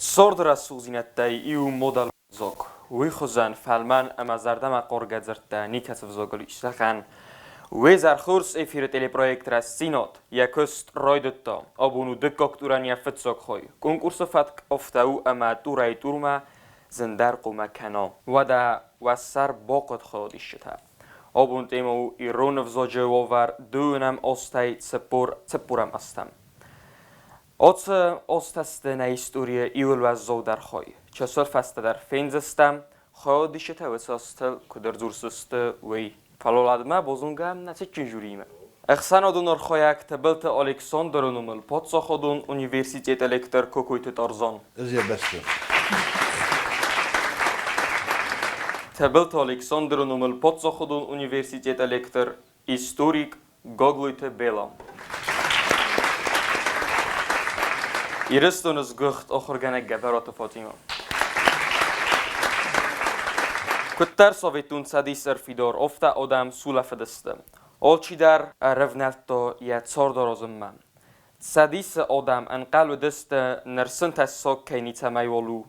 Цорды рӕсугъддзинӕдтӕй иу модӕлон ӕвзаг. Уый хуызӕн фӕлмӕн ӕмӕ зӕрдӕмӕхъаргӕ дзырдтӕ никӕцы ӕвзагыл ис. Зӕгъӕн, уе зӕр хорз эфиры телепроект Рӕстдзинад йӕ куыст райдыдта. Абон у дыккаг турӕн йӕ фыццаг хай. Конкурсы фӕтк афтӕ у ӕмӕ турӕй-турмӕ зындӕр хъуамӕ кӕна. Уӕдӕ уӕ сӕр бахъуыд хайадисджытӕ. Абон темӕ у ирон ӕвзаджы уавӕр дыууынӕм азтӕй цыппорӕм азтӕм. Ацы азтӕ сты нӕ историйы иууыл уӕззаудӕр хай. Чысыл фӕстӕдӕр фендзыстӕм, хайадисджытӕ уыцы азтыл куыд ӕрдзурдзысты, уый. Фӕлӕ уӕдмӕ базонгӕ нӕ цытджын жюриимӕ. Ӕхсӕнадон архайӕг Тыбылты Александры номыл паддзахадон университеты лектор Кокойты Тарзан. Ӕз йӕ бӕсты. Тыбылты Александры номыл паддзахадон университеты лектор, историк Гаглойты Бела. Ирыстоны сгуыхт ахуыргӕнӕг Гӕбӕраты Фатимӕ. Куыддӕр Советон Цӕдис ӕрфидар, афтӕ адӕм сулӕфыдысты. Алчидӕр ӕрӕвнӕлдта йӕ цардаразынмӕ. Цӕдисы адӕм ӕнхъӕл уыдысты, ныр сын тӕссаг кӕй ницӕмӕйуал у.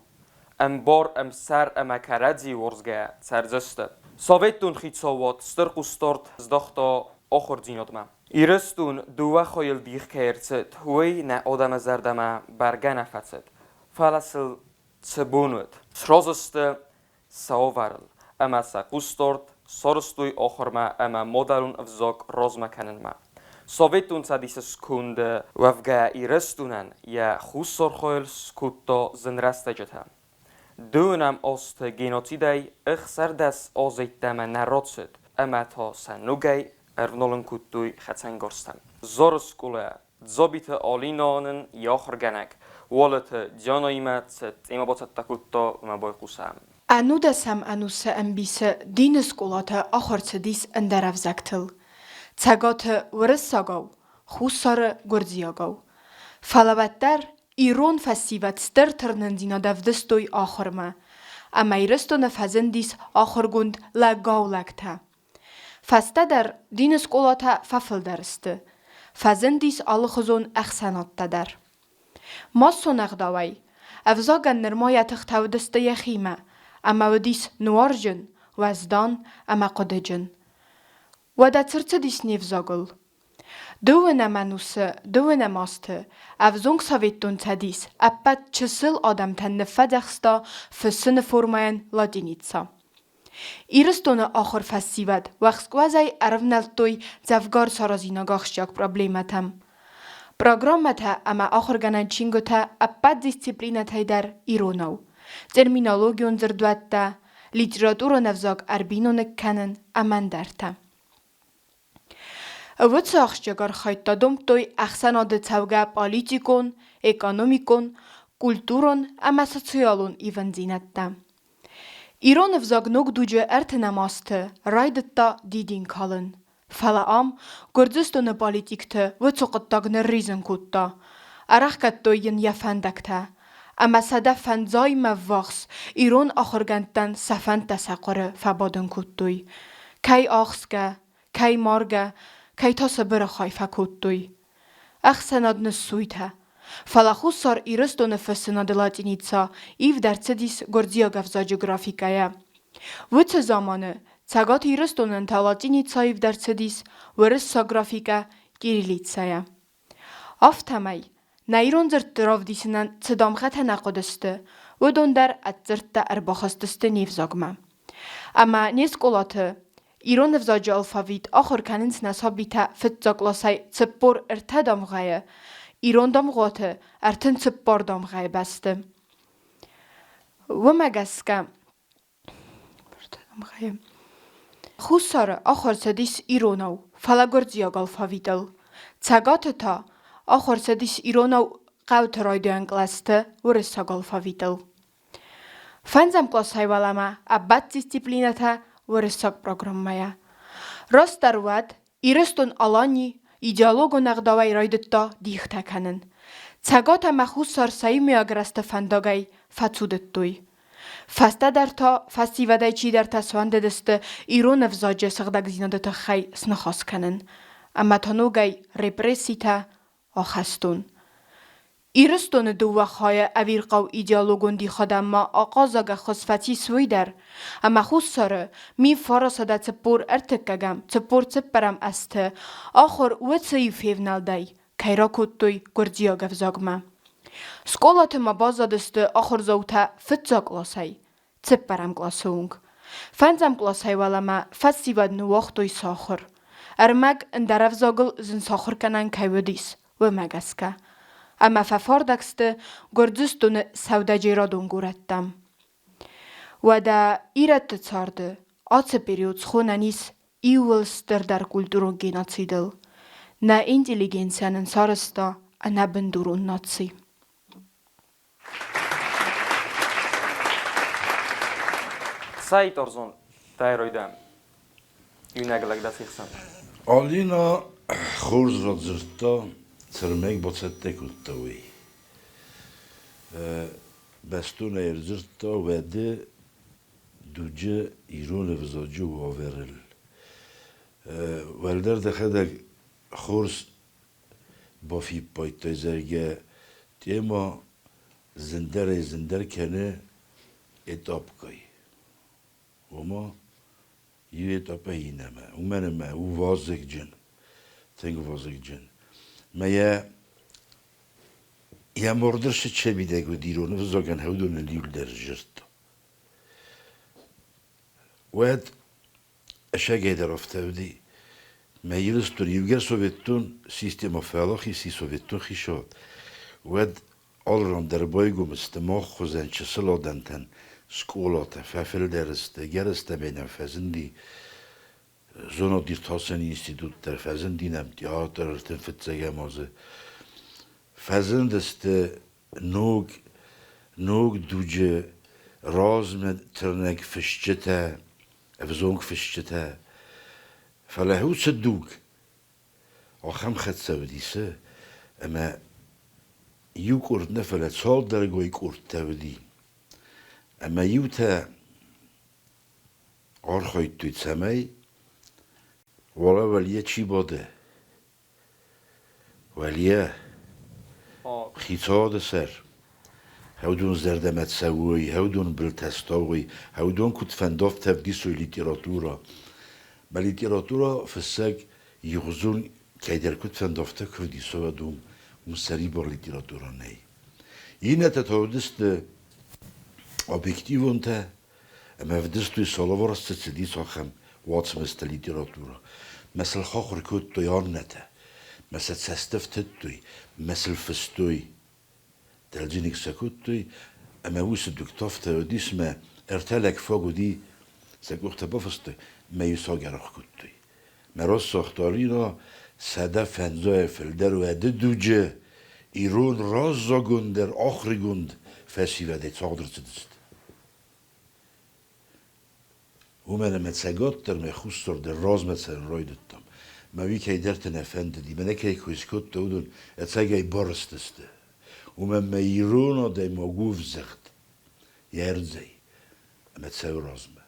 Ӕмбар, ӕмсӕр ӕмӕ кӕрӕдзи уарзгӕйӕ цӕрдзысты. Советон хицауад стыр хъусдард здӕхта ахуырдзинадмӕ. Ирыстон дыууӕ хайыл дих кӕй ӕрцыд, уый нӕ адӕмы зӕрдӕмӕ бӕргӕ нӕ фӕцыд, фӕлӕ сыл цы бон уыд. Сразы сты сӕ уавӕрыл ӕмӕ сӕ хъусдард сарӕзтой ахуырмӕ ӕмӕ мадӕлон ӕвзаг размӕ кӕнынмӕ. Советон Цӕдисы сконды уӕвгӕ Ирыстонӕн йӕ хуссар хайыл скодта зын рӕстӕджытӕ. Дыууынӕм азты геноцидӕй 16 азы йеддӕмӕ нӕ рацыд ӕмӕ та сӕ ногӕй ӕрвналын кодтой хӕцӕнгӕрзтӕм. Зары скъолайӕ Дзабиты Алинӕ нын йӕ ахуыргӕнӕг Уалыты Дианӕимӕ цы темӕ бацӕттӕ кодта, уымӕ байхъусӕм. Ӕнудӕсӕм ӕнусы ӕмбисы дины скъолаты ахуыр цыдис ӕндӕр ӕвзӕгтыл: Цӕгаты уырыссагау, Хуссары гуырдзиагау. Фӕлӕ уӕддӕр ирон фӕсивӕд стыр тырнындзинад ӕвдыстой ахуырмӕ, ӕмӕ Ирыстоны фӕзындис ахуыргонд лӕгау-лӕгтӕ. Фӕстӕдӕр дины скъолатӕ фӕфылдӕр сты, фӕзындис алыхуызон ӕхсӕнадтӕ дӕр. Массон ӕгъдауӕй, ӕвзагӕн нырма йӕ тыхтӕ уыдысты йӕхимӕ, ӕмӕ уыдис нуарджын, уӕздан ӕмӕ хъуыдыджын. Уӕдӕ цы рцыдис не взагыл? Дыууынӕм ӕнусы, дыууынӕм азты ӕвзонг Советон Цӕдис ӕппӕт чысыл адӕмтӕн ныффӕдзӕхста фыссыны формӕйӕн латиница. Ирыстоны ахуыр фӕсивӕд уӕхскуӕзӕй ӕрӕвнӕлдтой дзӕвгар саразинаг ахсджиаг проблемӕтӕм. Программӕтӕ ӕмӕ ахуыргӕнӕн чингуытӕ ӕппӕт дисциплинӕтӕй дӕр иронау, терминологион дзырдуӕттӕ, литературон ӕвзаг ӕрбиноныг кӕнын ӕмӕ ӕндӕртӕ. Уыцы ахсджиаг архайдтӕ домдтой ӕхсӕнады цӕугӕ политикон, экономикон, культурон ӕмӕ социалон ивӕндзинӕдтӕ. Ирон ӕвзаг ног дуджы ӕртынӕм азты райдыдта дидин калын. Фӕлӕ ам Гуырдзыстоны политикты уыцы хъуыддаг нырризын кодта, ӕрӕхгӕдтой йын йӕ фӕндӕгтӕ, ӕмӕ 150-мӕ ввахс ирон ахуыргӕндтӕн сӕ фӕндтӕ сӕ хъуыры фӕбадын кодтой. Кӕй ахсгӕ, кӕй маргӕ, кӕй та Сыбыры хай фӕкодтой. Ӕхсӕнад ныссуйтӕ. Фӕлӕ Хуссар Ирыстоны фыссынады латиница ивд ӕрцыдис гуырдзиаг ӕвзаджы графикӕйӕ. Уыцы заманы Цӕгат Ирыстонӕн та латиница ивд ӕрцыдис уырыссаг графикӕ кириллицӕйӕ. Афтӕмӕй, нӕ ирон дзырдты равдисынӕн цы дамгъӕтӕ нӕ хъуыдысты, уыдон дӕр ӕд дзырдтӕ ӕрбахызтысты не взагмӕ. Ӕмӕ не скъолаты Ирон ӕвзаджы алфавит ахуыр кӕнынц нӕ сабитӕ фыццаг къласӕй 43 дамгъӕйы, ирон дамгъуаты 34 дамгъӕйы бӕсты. Уымӕ гӕсгӕ Хуссары ахуыр цыдис иронау, фӕлӕ гуырдзиаг алфавитыл. Цӕгаты та ахуыр цыдис иронау хъӕуты райдиан кълӕсты уырыссаг алфавитыл. Фӕндзӕм къласӕй уӕлӕмӕ ӕппӕт дисциплинӕтӕ уырыссаг программӕйӕ. Растдӕр уӕд Ирыстон-Алани идеологон ӕгъдауӕй райдыдта дихтӕ кӕнын. Цӕгат ӕмӕ Хуссар сӕ иумиаг рӕзты фӕндагӕй фӕцудыдтой. Фӕстӕдӕр та фӕсивӕдӕй чидӕртӕ суӕндыдысты ирон ӕвзаджы сыгъдӕгдзинады тыххӕй сныхас кӕнын, ӕмӕ та ногӕй репресситӕ ахӕстон. Ирыстоны дыууӕ хайы ӕвирхъау идеологон дихадӕн ма ахъаззаг ӕххуыс фӕцис уый дӕр, ӕмӕ Хуссары 1943 44 азты ахуыр уыцы-иу февнӕлдӕй кӕй ракодтой гуырдзиаг ӕвзагмӕ. Скъолаты ма баззадысты ахуырдзаутӕ фыццаг къласӕй цыппӕрӕм къласы онг. Фӕндзӕм къласӕй уӕлӕмӕ фӕсивӕд ныууагътой сӕ ахуыр. Ӕрмӕг ӕндӕр ӕвзагыл зын сахуыр кӕнӕн кӕй уыдис, уымӕ гӕсгӕ. Ӕмӕ фӕфардӕг сты Гуырдзыстоны сӕудӕджерадон горӕттӕм. Уӕдӕ ирӕтты царды ацы период схонӕн ис иууыл стырдӕр культурон геноцидыл. Нӕ интеллигенцийӕ нын сарӕзта ӕнӕбындурон наци. Цӕй торзон тайройдӕм иунӕг лӕг дӕ сихсӕн? Алина хорз радзырдта, цӕрмӕг бацӕттӕ кодта, уый. Бӕстонӕй ӕрдзырдта уӕды дуджы ирон ӕвзаджы уавӕрыл. Уӕлдӕр дӕхӕдӕг хорз бафиппайдтай, зӕгъгӕ, тема зындӕрӕй-зындӕр кӕны этапгай. Ома, иу этапӕй иннӕмӕ, уымӕн ӕмӕ у вазыгджын, тынг вазыгджын. Мӕ йӕ йӕ мордырсы чемидӕг уыд ирон ӕвзагӕн уыдоныл иуылдӕр зырдта. Уӕд ӕсӕгӕйдӕр афтӕ уыди, мӕ Ирыстон иугӕр советтон системӕ фӕлахиси советтон хицауад, уӕд алыран дӕр байгом сты мах хуызӕн чысыл адӕмтӕн скъолатӕ, фӕфылдӕр сты, гӕрзтӕ нӕм фӕзынди, зонад-иртасӕн институт дӕр фӕзынди нӕм, театр ӕртын фыццӕгӕм азы. Фӕзындысты ног, ног дуджы размӕ тырнӕг фысджытӕ, ӕвзонг фысджытӕ. Фӕлӕ уыцы дуг ахӕм хӕццӕ уыди цы, ӕмӕ иу къорд нӕ, фӕлӕ цалдӕргой къордтӕ уыди. Ӕмӕ иутӕ архайдтой, цӕмӕй уӕлӕ уӕлйӕ чи бады, Уӕлйӕ, хицауады сӕр, хӕудон зӕрдӕмӕ цӕуй, хӕудон билтӕ стауй, хӕудон куд фӕндавтӕ ӕвдесуй литературӕ. Ма литературӕ фыссӕг игъузун кӕйдӕр куд фӕндавтӕ ку ӕвдесуй, уым сӕрибар литературӕ нӕй. Иннӕтӕ та уыдысты объективонтӕ, ӕмӕ ӕвдыстой Соловор цы цыдис, ахӕм уацмыстӕ литературӕ. Мӕ сыл хахуыр кодтой аннӕтӕ, мӕ сӕ цӕсты ӕфтыдтой, мӕ сыл фыстой. Дӕлдзиныг сӕ кодтой, ӕмӕ уыцы дуг афтӕ уыдис, мӕ ӕртӕ лӕг фаг уыди, сӕ къухтӕ бафыстой, мӕ-иу сагӕрах кодтой. Мӕ рӕсугъд Алина 150 фылдӕр уӕды дуджы ирон раззагондӕр ахуыргонд фӕсивӕдӕй цагъд ӕрцыдысты. Уымӕн ӕмӕ Цӕгат дӕр мӕ Хуссар дӕр размӕ цӕрын райдыдтам. Мӕ уый кӕйдӕрты нӕ фӕндыди, мӕнӕ кӕй кой скодта, уыдон ӕцӕгӕй барызтысты. Уымӕн мӕ ирон адӕймаг у ӕвзыгъд йӕ ӕрдзӕй ӕмӕ цӕуы размӕ.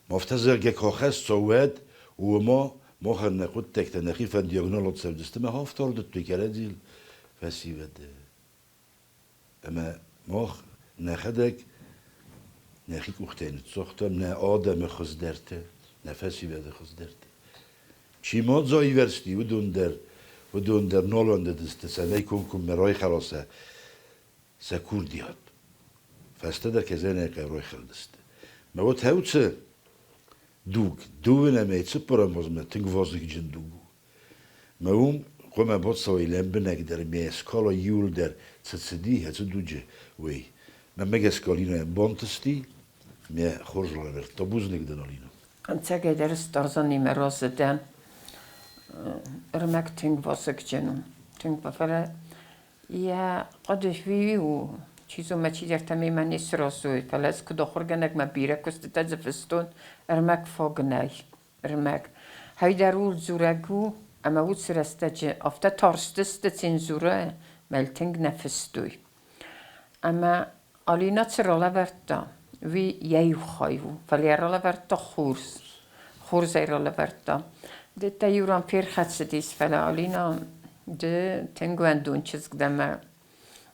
Афтӕ зӕгъгӕ, куы ахӕсса, уӕд уымӕ махӕн нӕ хъуыддӕгтӕ нӕхи фӕндиаг нал ацӕудзысты ӕмӕ афтӕ ардыдтой кӕрӕдзийыл фӕсивӕды. Ӕмӕ мах нӕхӕдӕг нӕхи къухтӕй ныццагътам нӕ адӕмы хуыздӕрты, нӕ фӕсивӕды хуыздӕрты. Чи ма дзаивӕрзти, уыдон дӕр нал уӕндыдысты, цӕмӕй комкоммӕ райхӕла сӕ курдиат. Фӕстӕдӕр кӕдзӕнӕй райхӕлдысты. Мӕ вот хӕуцы дуг, дыууын ӕмӕ цыппӕрӕм азмӕ тынг вазыгджын дуг у. Мӕ уым хъуамӕ бацӕуай лӕмбынӕгдӕр ме скъола иуылдӕр цы цыди, цы дуджы, уый. Мӕнмӕ гӕсгӕ Алинӕйӕн бантысти, ме хорз лӕвӕрдта. Бузныг дын, Алинӕ. Ӕцӕгӕйдӕр Старзанимӕ разы дӕн. Ӕрмӕг тынг вазыгджын у. Тынг, фӕлӕ Йӕ хъуыды уый у, чи зоны, чидӕртӕ мемӕ не сразы уой, фӕлӕ ӕз куыд ахуыргӕнӕгмӕ бирӕ куыстытӕ дзы фыстон, ӕрмӕг фаг нӕй, ӕрмӕг. Хӕйдӕр ууыл дзурӕг у, ӕмӕ уыцы рӕстӕджы афтӕ тарстысты цензурӕ, мӕл тынг нӕ фыстой. Ӕмӕ Алинӕ цы ралӕвӕрдта, уый йӕ иу хай у, фӕлӕ йӕ ралӕвӕрдта хорз, хорз ӕй ралӕвӕрдта. Дӕттӕ иу ран ферхӕцыдис, фӕлӕ Алинӕ ды тынг уӕндон чызг дӕ мӕ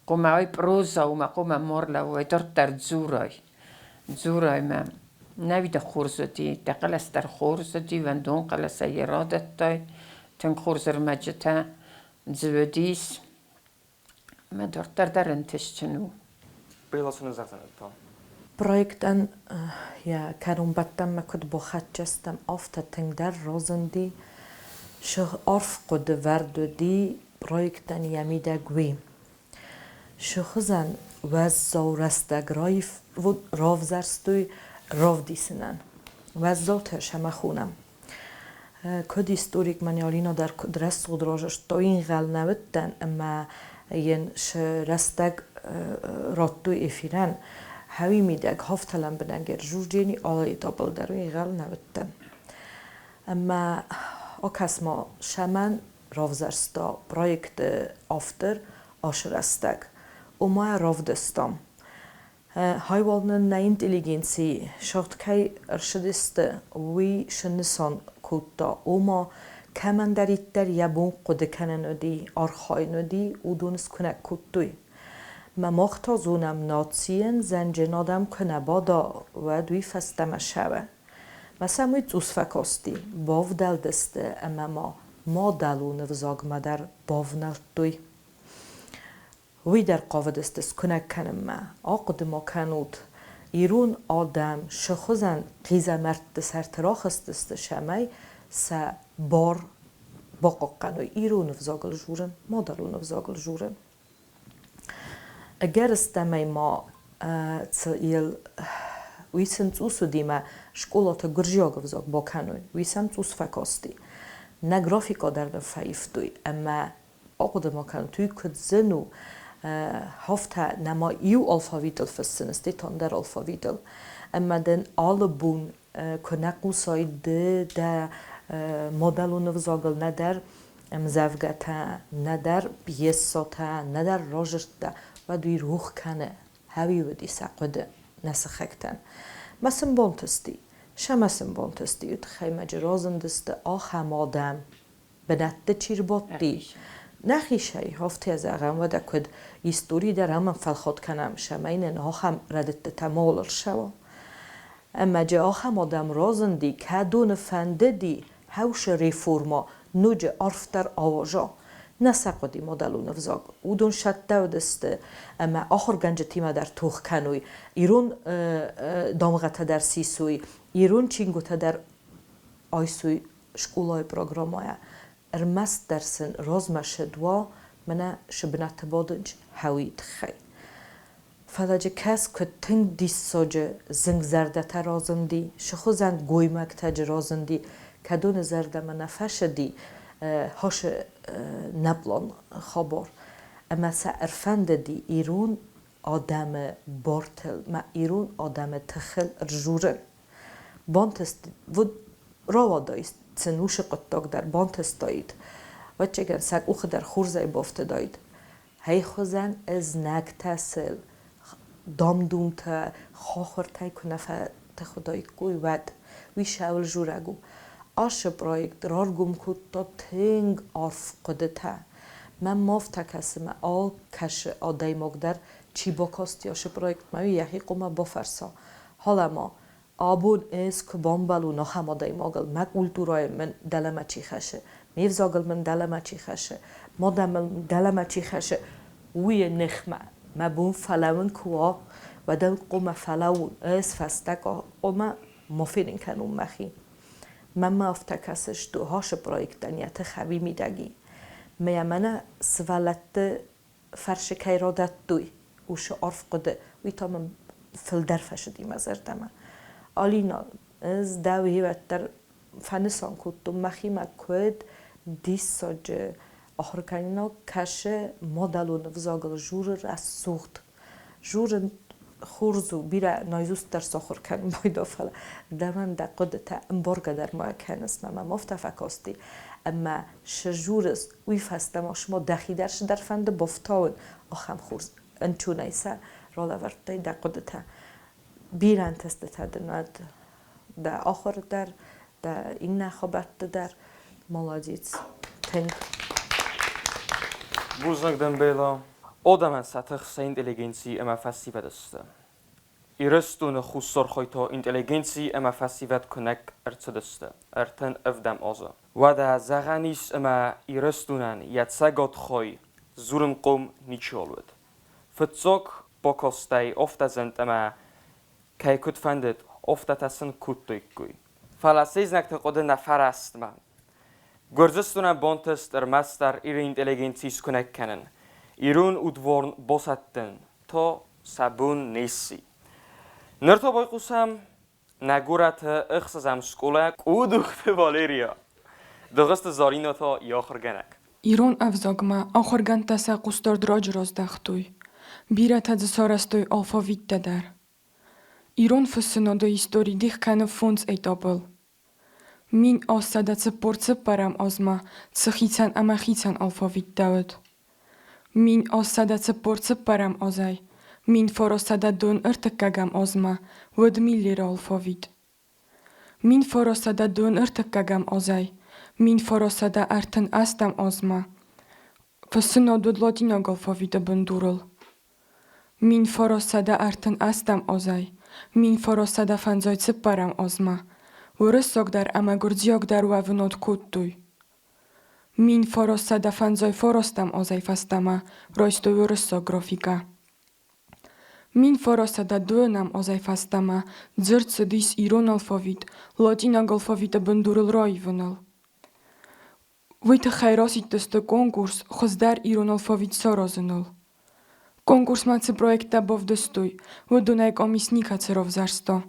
Хъуамӕ ай проза у, мӕ хъуамӕ ма рлӕууай, дарддӕр дзурай. Дзурай мӕм. Нӕуи дӕ хорз уыди, дӕ хъӕлӕс дӕр хорз уыди, уӕндон хъӕлӕсӕй йӕ радӕттай, тынг хорз ӕрмӕджытӕ дзы уыдис. Мӕ дарддӕр дӕр ӕнтыстджын у. Бела цы зӕгъдзӕнӕ та? Проектӕн йӕ кӕронбӕттӕнмӕ куыд бахӕццӕ стӕм, афтӕ тынгдӕр разынди, арф хъуыды вӕрд уыди проектӕн йӕ мидӕг уый. Сыхуызӕн уӕззау рӕстӕг равзӕрстой равдисынӕн. Уӕззау сӕмӕ хонӕм. Куыд историк мӕн Алина дӕр куыд рӕсугъд разӕрдта, ӕнгъӕл нӕ уыдтӕн ӕмӕ йын сы рӕстӕг радтой эфирӕн. Хӕуи мидӕг хафтӕ лӕмбынӕг ӕрзурджени алы этапыл дӕр ӕнгъӕл нӕ уыдтӕн. Ӕмӕ акӕс-ма, сӕмӕн равзӕрста проекты автор ашы рӕстӕг. Ома равдыстам. Хайуал нын нӕ интеллигенци сыгъд кӕй ӕрцыдысты, уый снысан кодта, ома кӕмӕндӕриддӕр йӕ бон хъуыды кӕнын уыди, архайын уыди, уыдон скуынӕг кодтой. Мӕ мах та зонӕм, нацийӕн зӕнджын адӕм куы нӕ бада, уӕд уый фӕстӕмӕ сӕвы. Мӕ сӕм уый цъус фӕкасти, бавдӕлдысты ӕмӕ ма мадӕлон ӕвзагмӕ дӕр бавнӕлдтой. Уый дӕр хъавыдысты скуынӕг кӕнынмӕ. Ахъуыды ма кӕнут, ирон адӕм цы хуызӕн хъизӕмӕртты сӕрты рахызтысты, цӕмӕй сӕ бар бахъахъхъӕной ирон ӕвзагыл дзурын, мадӕлон ӕвзагыл дзурын. Ӕгӕрыстӕмӕй ма йыл уый сын цъус уыди мӕ скъолаты гуырдзиаг ӕвзаг бакӕной, уый сӕм цъус фӕкасти. Нӕ графикӕ дӕр нын фӕивтой ӕмӕ ахъуыды ма кӕнут, уый куыд зын у, афтӕ нӕма иу алфавитыл фыссын, стӕй та ӕндӕр алфавитыл. Ӕмӕ дын алы бон куы нӕ хъусай ды дӕ мадӕлон ӕвзагыл нӕдӕр ӕмдзӕвгӕтӕ, нӕдӕр пьесӕтӕ, нӕдӕр радзырдтӕ, уӕд уый рох кӕны, хӕуи уыди сӕ хъуыды нӕ сыхӕгтӕн. Мӕ сын бантысти, сӕмӕ сын бантысти, уый тыххӕй мӕ разындысты ахӕм адӕм, бынӕтты чи рбадти. Нӕхицӕй афтӕ зӕгъӕм, уӕдӕ куыд истори дӕр амӕн фӕлхат кӕнӕм, цӕмӕй нын ахӕм рӕдыдтытӕ мауал ӕрцӕуа. Ӕмӕ джы ахӕм адӕм разынди, кӕдоны фӕндыди хӕусы реформӕ ноджы арфдӕр ауаза. Нӕ сӕ хъуыди мадӕлон ӕвзаг. Уыдон сӕттӕ уыдысты ӕмӕ ахуыргӕнджытимӕ дӕр тох кӕной, ирон дамгъӕтӕ дӕр сисой, ирон чингуытӕ дӕр айсой скъолайы программӕйӕ ӕрмӕстдӕр сын размӕ сыд уа, мӕнӕ сы бынаты бадынч хӕуйы тыххӕй. Фӕлӕ джы кӕс куыд тынг диссаджы зынгзӕрдӕтӕ разынди, сыхуызӕн гоймӕгтӕ джы разынди, кӕдоны зӕрдӕмӕ нӕ фӕсыди хасы нӕплон хабар. Ӕмӕ сӕ ӕрфӕндыди ирон адӕмы бартыл мӕ ирон адӕмы тыхыл ӕржурын. Бантыст, вот рауадаид сын уыцы хъуыддаг дӕр, бантыстаид. Ӕвӕццӕгӕн, сӕ къухы дӕр хорзӕй бафтыдаид. Хӕйхуызӕн ӕзнӕгтӕ сыл дам-думтӕ, хахуыртӕй куы нӕ фӕтых уыдаиккой, уӕд. Уый сӕуыл дзурӕг у. Ацы проект раргом кодта тынг арф хъуыдытӕ. Мӕн ма афтӕ кӕсы, мӕ алкӕцы адӕймаг дӕр, чи бакасти ацы проектмӕ, уый йӕхи хъуамӕ бафӕрса. Халӕ-ма, абон ӕз куы бамбӕлон ахӕм адӕймагыл, мӕ культурӕйы мын дӕлӕмӕ чи хӕссы, ме взагыл мын дӕлӕмӕ чи хӕссы, мадӕмыл дӕлӕмӕ чи хӕссы, уый ныхмӕ мӕ бон фӕлӕууын куы уа, уӕд ыл хъуамӕ фӕлӕууон, ӕз фӕстаг хъуамӕ ма фенын кӕнон мӕхи. Мӕнмӕ афтӕ кӕсы, что ацы проектӕн йӕ тых ӕви мидӕги. Мӕ мӕнӕ сывӕллӕтты фӕрсы кӕй радӕттой, уыцы арф хъуыды, уый та мын фылдӕр фӕцыди мӕ зӕрдӕмӕ. Алина, ӕз дӕ уӕддӕр фӕнысан кодтон мӕхимӕ, куыд диссаджы ахуыргӕнинаг кӕсы мадӕлон ӕвзагыл журы рӕсугъд. Журын хорз у, бирӕ наизусть дӕр сахуыр кӕнын байдо, фӕлӕ дӕуӕн дӕ хъуыдытӕ ӕмбаргӕ дӕр ма кӕныс, мӕ мӕм афтӕ фӕкасти, ӕмӕ цы журыс, уый фӕстӕ ма сыма дӕхи дӕр цыдӕр фӕнды бафтауын, ахӕм хорз ӕнцонӕй сӕ ралӕвӕрдтай дӕ хъуыдытӕ. Бирӕ ӕнтыстытӕ дын уӕд дӕ ахуыр дӕр, дӕ иннӕ хабӕртты дӕр. Молодец. Тынг. Бузныг дын, Бела. Адӕмӕн сӕ тых сӕ интеллигенци ӕмӕ фӕсивӕд сты. Ирыстоны хуссархой та интеллигенци ӕмӕ фӕсивӕд куынӕг ӕрцыдысты 37 азы. Уӕдӕ зӕгъӕн ис, ӕмӕ Ирыстонӕн йӕ цӕгат хай дзурынхъом ничиуал уыд. Фыццаг бакастӕй афтӕ зынд, ӕмӕ кӕй куыд фӕндыд, афтӕтӕ сын кодтаиккой. Фӕлӕ се знӕгты хъуыды нӕ фӕрӕстмӕ. Гуырдзыстонӕн бантыст ӕрмӕстдӕр Иры интеллигенци скуынӕг кӕнын, ирон удварн басӕттын та сӕ бон не сси. Ныр та байхъусӕм нӕ горӕты ӕхсӕзӕм скъолайӕ Къудухты Валерия. Дыгъуызты Заринӕ та йӕ ахуыргӕнӕг. Ирон ӕвзагмӕ ахуыргӕндтӕ сӕ хъусдард раджы раздӕхтой. Бирӕтӕ дзы сарӕзтой алфавиттӕ дӕр. Ирон фыссынады истори дих кӕны фондз этапыл. 1744 азмӕ цы хицӕн ӕмӕ хицӕн алфавиттӕ уыд. 1744 азӕй 1931 азмӕ уыд Миллеры алфавит. 1931 азӕй 1938 азмӕ фыссынад уыд латинаг алфавиты бындурыл. 1938 азӕй 1954 азмӕ уырыссаг дӕр ӕмӕ гуырдзиаг дӕр уӕвынад кодтой. 1959 азӕй фӕстӕмӕ райстой уырыссаг графикӕ. 1902 азӕй фӕстӕмӕ дзырд цыдис ирон алфавит латинаг алфавиты бындурыл раивыныл. Уый тыххӕй расидтысты конкурс хуыздӕр ирон алфавит саразыныл. Конкурсмӕ цы проекттӕ бавдыстой, уыдонӕй къамис никӕцы равзӕрста.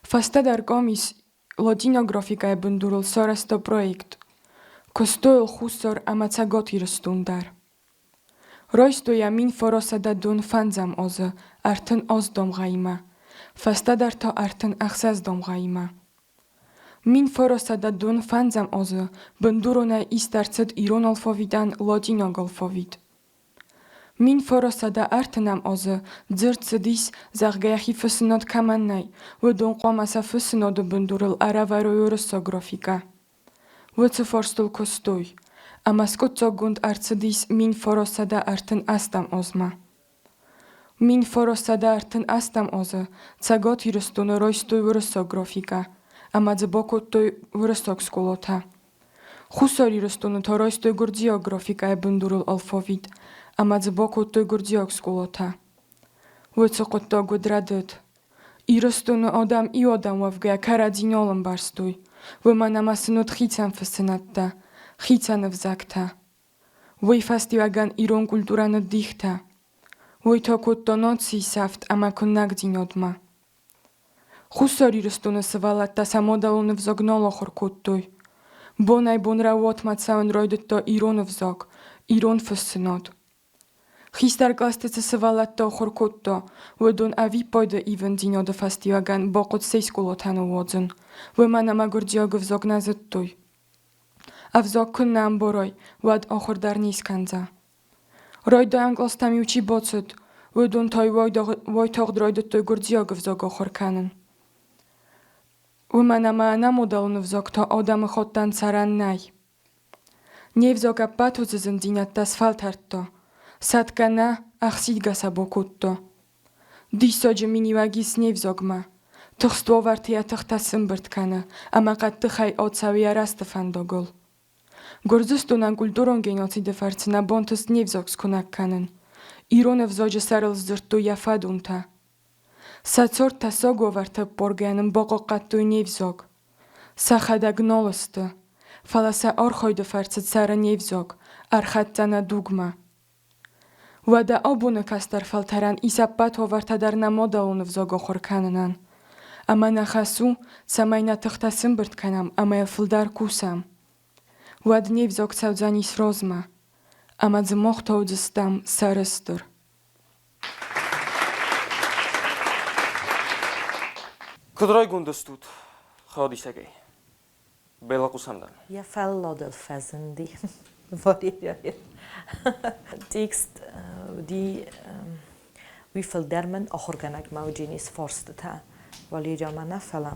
Фӕстӕдӕр къамис латинаг графикӕйы бындурыл сарӕзта проект. Куыстой йыл Хуссар ӕмӕ Цӕгат Ирыстон дӕр. Райстой йӕ 1905 азы 38 дамгъӕимӕ, фӕстӕдӕр та 36 дамгъӕимӕ. 1905 азы бындуронӕй ист ӕрцыд ирон алфавитӕн латинаг алфавит. 1930 азы дзырд цыдис, зӕгъгӕ, йӕхи фыссынад кӕмӕн нӕй, уыдон хъуамӕ сӕ фыссынады бындурыл ӕрӕвӕрой уырыссаг графикӕ. Уыцы фарстыл куыстой, ӕмӕ скъуыддзаггонд ӕрцыдис 1938 азмӕ. 1938 азы Цӕгат Ирыстоны райстой уырыссаг графикӕ ӕмӕ дзы бакодтой уырыссаг скъолатӕ. Хуссар Ирыстоны та райстой гуырдзиаг графикӕйы бындурыл алфавит ӕмӕ дзы бакодтой гуырдзиаг скъолатӕ. Уыцы хъуыддаг уыд рӕдыд. Ирыстоны адӕм иу адӕм уӕвгӕйӕ кӕрӕдзи нал ӕмбӕрстой, уымӕн ӕмӕ сын уыд хицӕн фыссынӕдтӕ, хицӕн ӕвзӕгтӕ. Уый фӕстиуӕгӕн ирон культурӕ ныддихтӕ. Уый та кодта нацийы сӕфт ӕмӕ куынӕгдзинадмӕ. Хуссар Ирыстоны сывӕллӕттӕ сӕ мадӕлон ӕвзаг нал ахуыр кодтой. Бонӕй-бон раууатмӕ цӕуын райдыдта ирон ӕвзаг, ирон фыссынад. Хистӕр кълӕсты цы сывӕллӕттӕ ахуыр кодта, уыдон ӕвиппайды ивындзинады фӕстиуӕгӕн бахъуыд се скъолатӕ ныууадзын, уымӕн ӕмӕ гуырдзиаг ӕвзаг нӕ зыдтой. Ӕвзаг куы нӕ ӕмбарай, уӕд ахуыр дӕр не скӕндзӕ. Райдайӕн кълӕстӕм-иу чи бацыд, уыдон та-иу уайтагъд райдыдтой гуырдзиаг ӕвзаг ахуыр кӕнын. Уымӕн ӕмӕ ӕнӕ мадӕлон ӕвзаг та адӕмыхаттӕн цӕрӕн нӕй. Не взаг ӕппӕт уыцы зындзинӕдтӕ сфӕлтӕрдта, сӕтгӕ нӕ, ӕхсидгӕ сӕ бакодта. Диссаджы миниуӕг ис не взагмӕ. Тыхст уавӕрты йӕ тыхтӕ сӕмбырд кӕны ӕмӕ хъӕддыхӕй ацӕуы йӕ рӕзты фӕндагыл. Гуырдзыстонӕн культурон геноциды фӕрцы нӕ бантыст не взаг скуынӕг кӕнын. Ирон ӕвзаджы сӕрыл сдзырдтой йӕ фӕдонтӕ. Сӕ цорд тӕссаг уавӕрты ӕппаргӕйӕ нын бахъахъхъӕдтой не взаг. Сӕхӕдӕг нал сты, фӕлӕ сӕ архайды фӕрцы цӕры не взаг, ӕрхӕццӕ нӕ дугмӕ. Уӕдӕ абоны кӕстӕр фӕлтӕрӕн ис ӕппӕт уавӕртӕ дӕр нӕ мадӕлон ӕвзаг ахуыр кӕнынӕн. Ӕмӕ нӕ хӕс у, цӕмӕй нӕ тыхтӕ сӕмбырд кӕнӕм ӕмӕ йыл фылдӕр кусӕм. Уӕд не взаг цӕудзӕнис размӕ, ӕмӕ дзы мах та уыдзыстӕм сӕрыстыр. Куыд райгонд стут хӕдисӕгӕй? Бела хъусӕм дӕм. Йӕ фӕлладыл фӕзынди Валерияйы текст уыди уый фылдӕр мын ахуыргӕнӕгмӕ уыди фарстытӕ Валерия нӕ фӕлӕ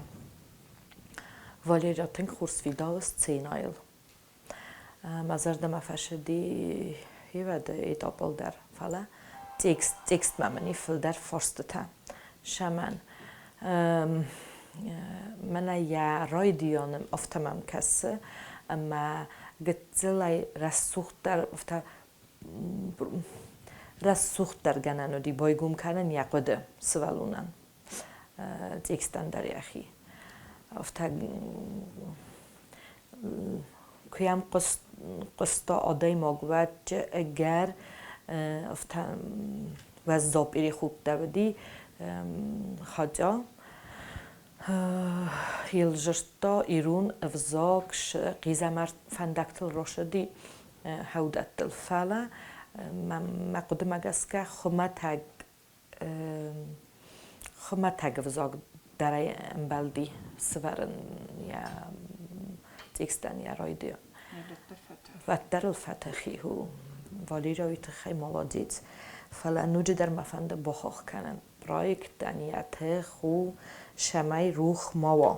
Валерия тынг хорз фидауы сценӕйыл. Мӕ зӕрдӕмӕ фӕцыди ивӕды этапыл дӕр. Фӕлӕ текст, текстмӕ мын и фылдӕр фарстытӕ. Шаман. Мӕнӕ йӕ райдианы афтӕ мӕм кӕсы, ӕмӕ гыццылӕй рӕсугъддӕр, афтӕ рӕсугъддӕр гӕнӕн уыди байгом кӕнын йӕ хъуыды сывӕллонӕн текстӕн дӕр йӕхи. Афтӕ куы йӕм хъуыста адӕймаг, уӕд ӕгӕр афтӕ уӕззау переходтӕ уыди хотя йыл зырдта ирон ӕвзаг хъизӕмар фӕндӕгтыл росыди хӕудӕттыл, фӕлӕ мӕ хъуыдымӕ гӕсгӕ хуымӕтӕг хуымӕтӕг ӕвзаг дӕр ӕмбӕлди сывӕрын йӕ текстӕн йӕ райдиан. Уӕддӕр ыл фӕтӕхи у. Валерия уый тыххӕй молодец. Фӕлӕ ноджыдӕр мӕ фӕнды бахахх кӕнын. Проектӕн йӕ тых у, цӕмӕй рух ма уа.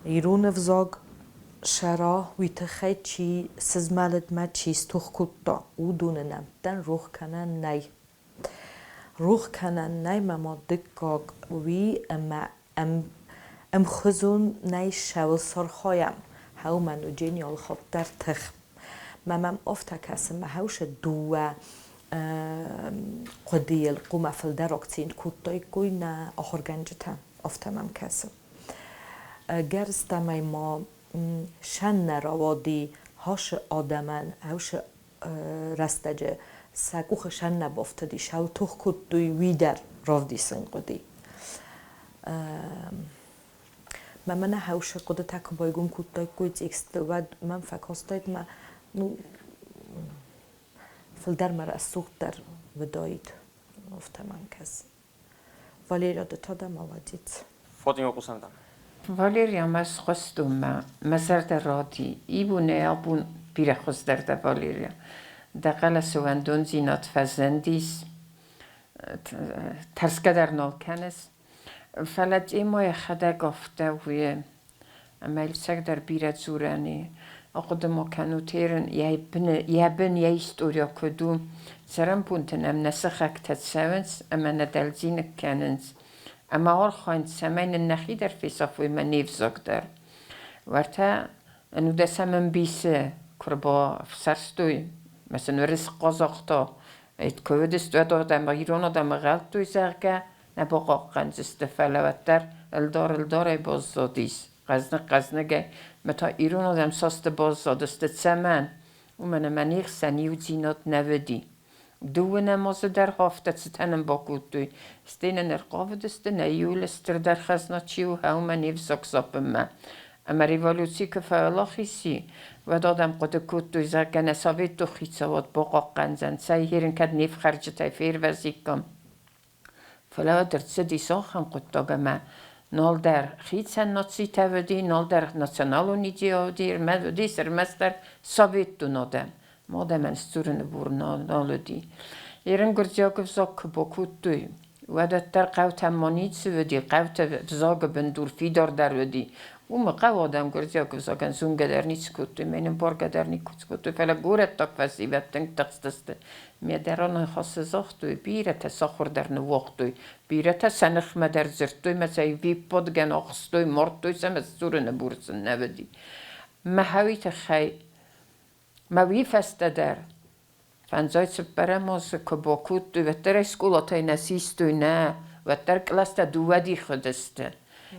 Ирон ӕвзаг сӕра уый тыххӕй чи сызмӕлыдмӕ чи стох кодта, уыдоны нӕмттӕн рох кӕнӕн нӕй. Рох кӕнӕн нӕй мӕ ма дыккаг уый ӕмӕ ӕмхуызонӕй цӕуыл сархайӕм, хъӕумӕ ноджы алхатт дӕр тых. Мӕ мӕм афтӕ кӕсы, мӕ хӕусы дыууӕ хъуыдыйыл хъуамӕ фылдӕр акцент кодтаиккой нӕ ахуыргӕнджытӕ, афтӕ мӕм кӕсы. Ӕгӕрыстӕмӕй ма сӕн нӕ рауади хӕсы адӕмӕн, хӕусы рӕстӕджы сӕ къухы сӕн нӕ бафтыди, сау тох кодтой, уый дӕр равдисын хъуыди. Мӕ мӕнӕ хӕусы хъуыдытӕ куы байгом кодтаиккой тексты, уӕд мӕм фӕкастаид мӕ, ну, фылдӕр мӕ рӕсугъддӕр уыдаид, афтӕ мӕм кӕсы. Валерия, ды та дӕ молодец. Фатима хъусӕнтӕм. Валерия, мӕ схъуыстон мӕ, мӕ зӕрдӕ ради. Ибонӕй абон бирӕ хуыздӕр дӕ, Валерия. Дӕ хъӕлӕсы уӕндондзинад фӕзындис, тӕрсгӕ дӕр нал кӕныс. Фӕлӕ Тъемо йӕхӕдӕг афтӕ у, ӕмӕ ӕцӕгдӕр бирӕ дзурӕн и. Ахъуыды ма кӕнут, ерын йӕ бын йӕ история куыд у. Цӕрӕнбонты нӕм нӕ сыхӕгтӕ цӕуынц ӕмӕ нӕ дӕлдзиныг кӕнынц. Ӕмӕ архайынц, цӕмӕй нын нӕхи дӕр фесафой мӕ не взаг дӕр. Уӕртӕ ӕнудӕсӕм ӕмбисы куы рбафсӕрстой, мӕ сын уырыс хъазахътӕ куы уыдысты, уӕд адӕмы ирон адӕмы гъӕлдтой, зӕгъгӕ, нӕ бахъахъхъӕндзысты, фӕлӕ уӕддӕр ӕлдар ӕлдарӕй баззадис, хъӕзныг хъӕзныгӕй. Мӕ та ирон адӕм цасты баззадысты, цӕмӕн? Уымӕн ӕмӕ не хсӕн иудзинад нӕ уыди. Дыууынӕм азы дӕр афтӕ цытӕ нын бакодтой. Стӕй нын ӕрхъавыдысты, нӕ иуыл стырдӕр хӕзна чи у, уымӕ не взаг сапынмӕ. Ӕмӕ революци куы фӕуӕлахиз и, уӕд адӕм хъуыды кодтой, зӕгъгӕ, нӕ советон хицауад бахъахъхъӕндзӕн, цӕй херын кӕд не фхӕрджытӕй фервӕзиккам. Фӕлӕ уӕд ӕрцыдис ахӕм хъуыддаг, ӕмӕ налдӕр хицӕн нацитӕ уыди, налдӕр националон идея уыди, уыдис ӕрмӕстдӕр советон адӕм. Адӕмӕн сдзурыны бон нал уыди. Ерын гуырдзиаг ӕвзаг куы бакодтой, уӕд уӕддӕр хъӕутӕм ма ницы уыди, хъӕуты ӕвзагы бындур фидардӕр уыди. Уымы хъӕуы адӕм гуырдзиаг ӕвзагӕн зонгӕ дӕр ницы кодтой, мӕ йын ӕмбаргӕ дӕр никуы кодтой, фӕлӕ горӕттаг фӕсивӕд тынг тыхстысты. Ме дӕр ныхасы загътой, бирӕтӕ сахуыр дӕр ныууагътой, бирӕтӕ сӕ ныхмӕ дӕр дзырдтой мӕ сӕ випподгӕн ахстой, мардтой сӕ мӕ сдзурыны бур сын нӕ уыди. Мӕ хауи тыххӕй мӕ уый фӕстӕ дӕр фӕндзай цыппӕрӕм азы куы бакодтой, уӕддӕр ӕй скъолатӕй нӕ систой, нӕ, уӕддӕр кълӕстӕ дыууӕ дихы уыдысты.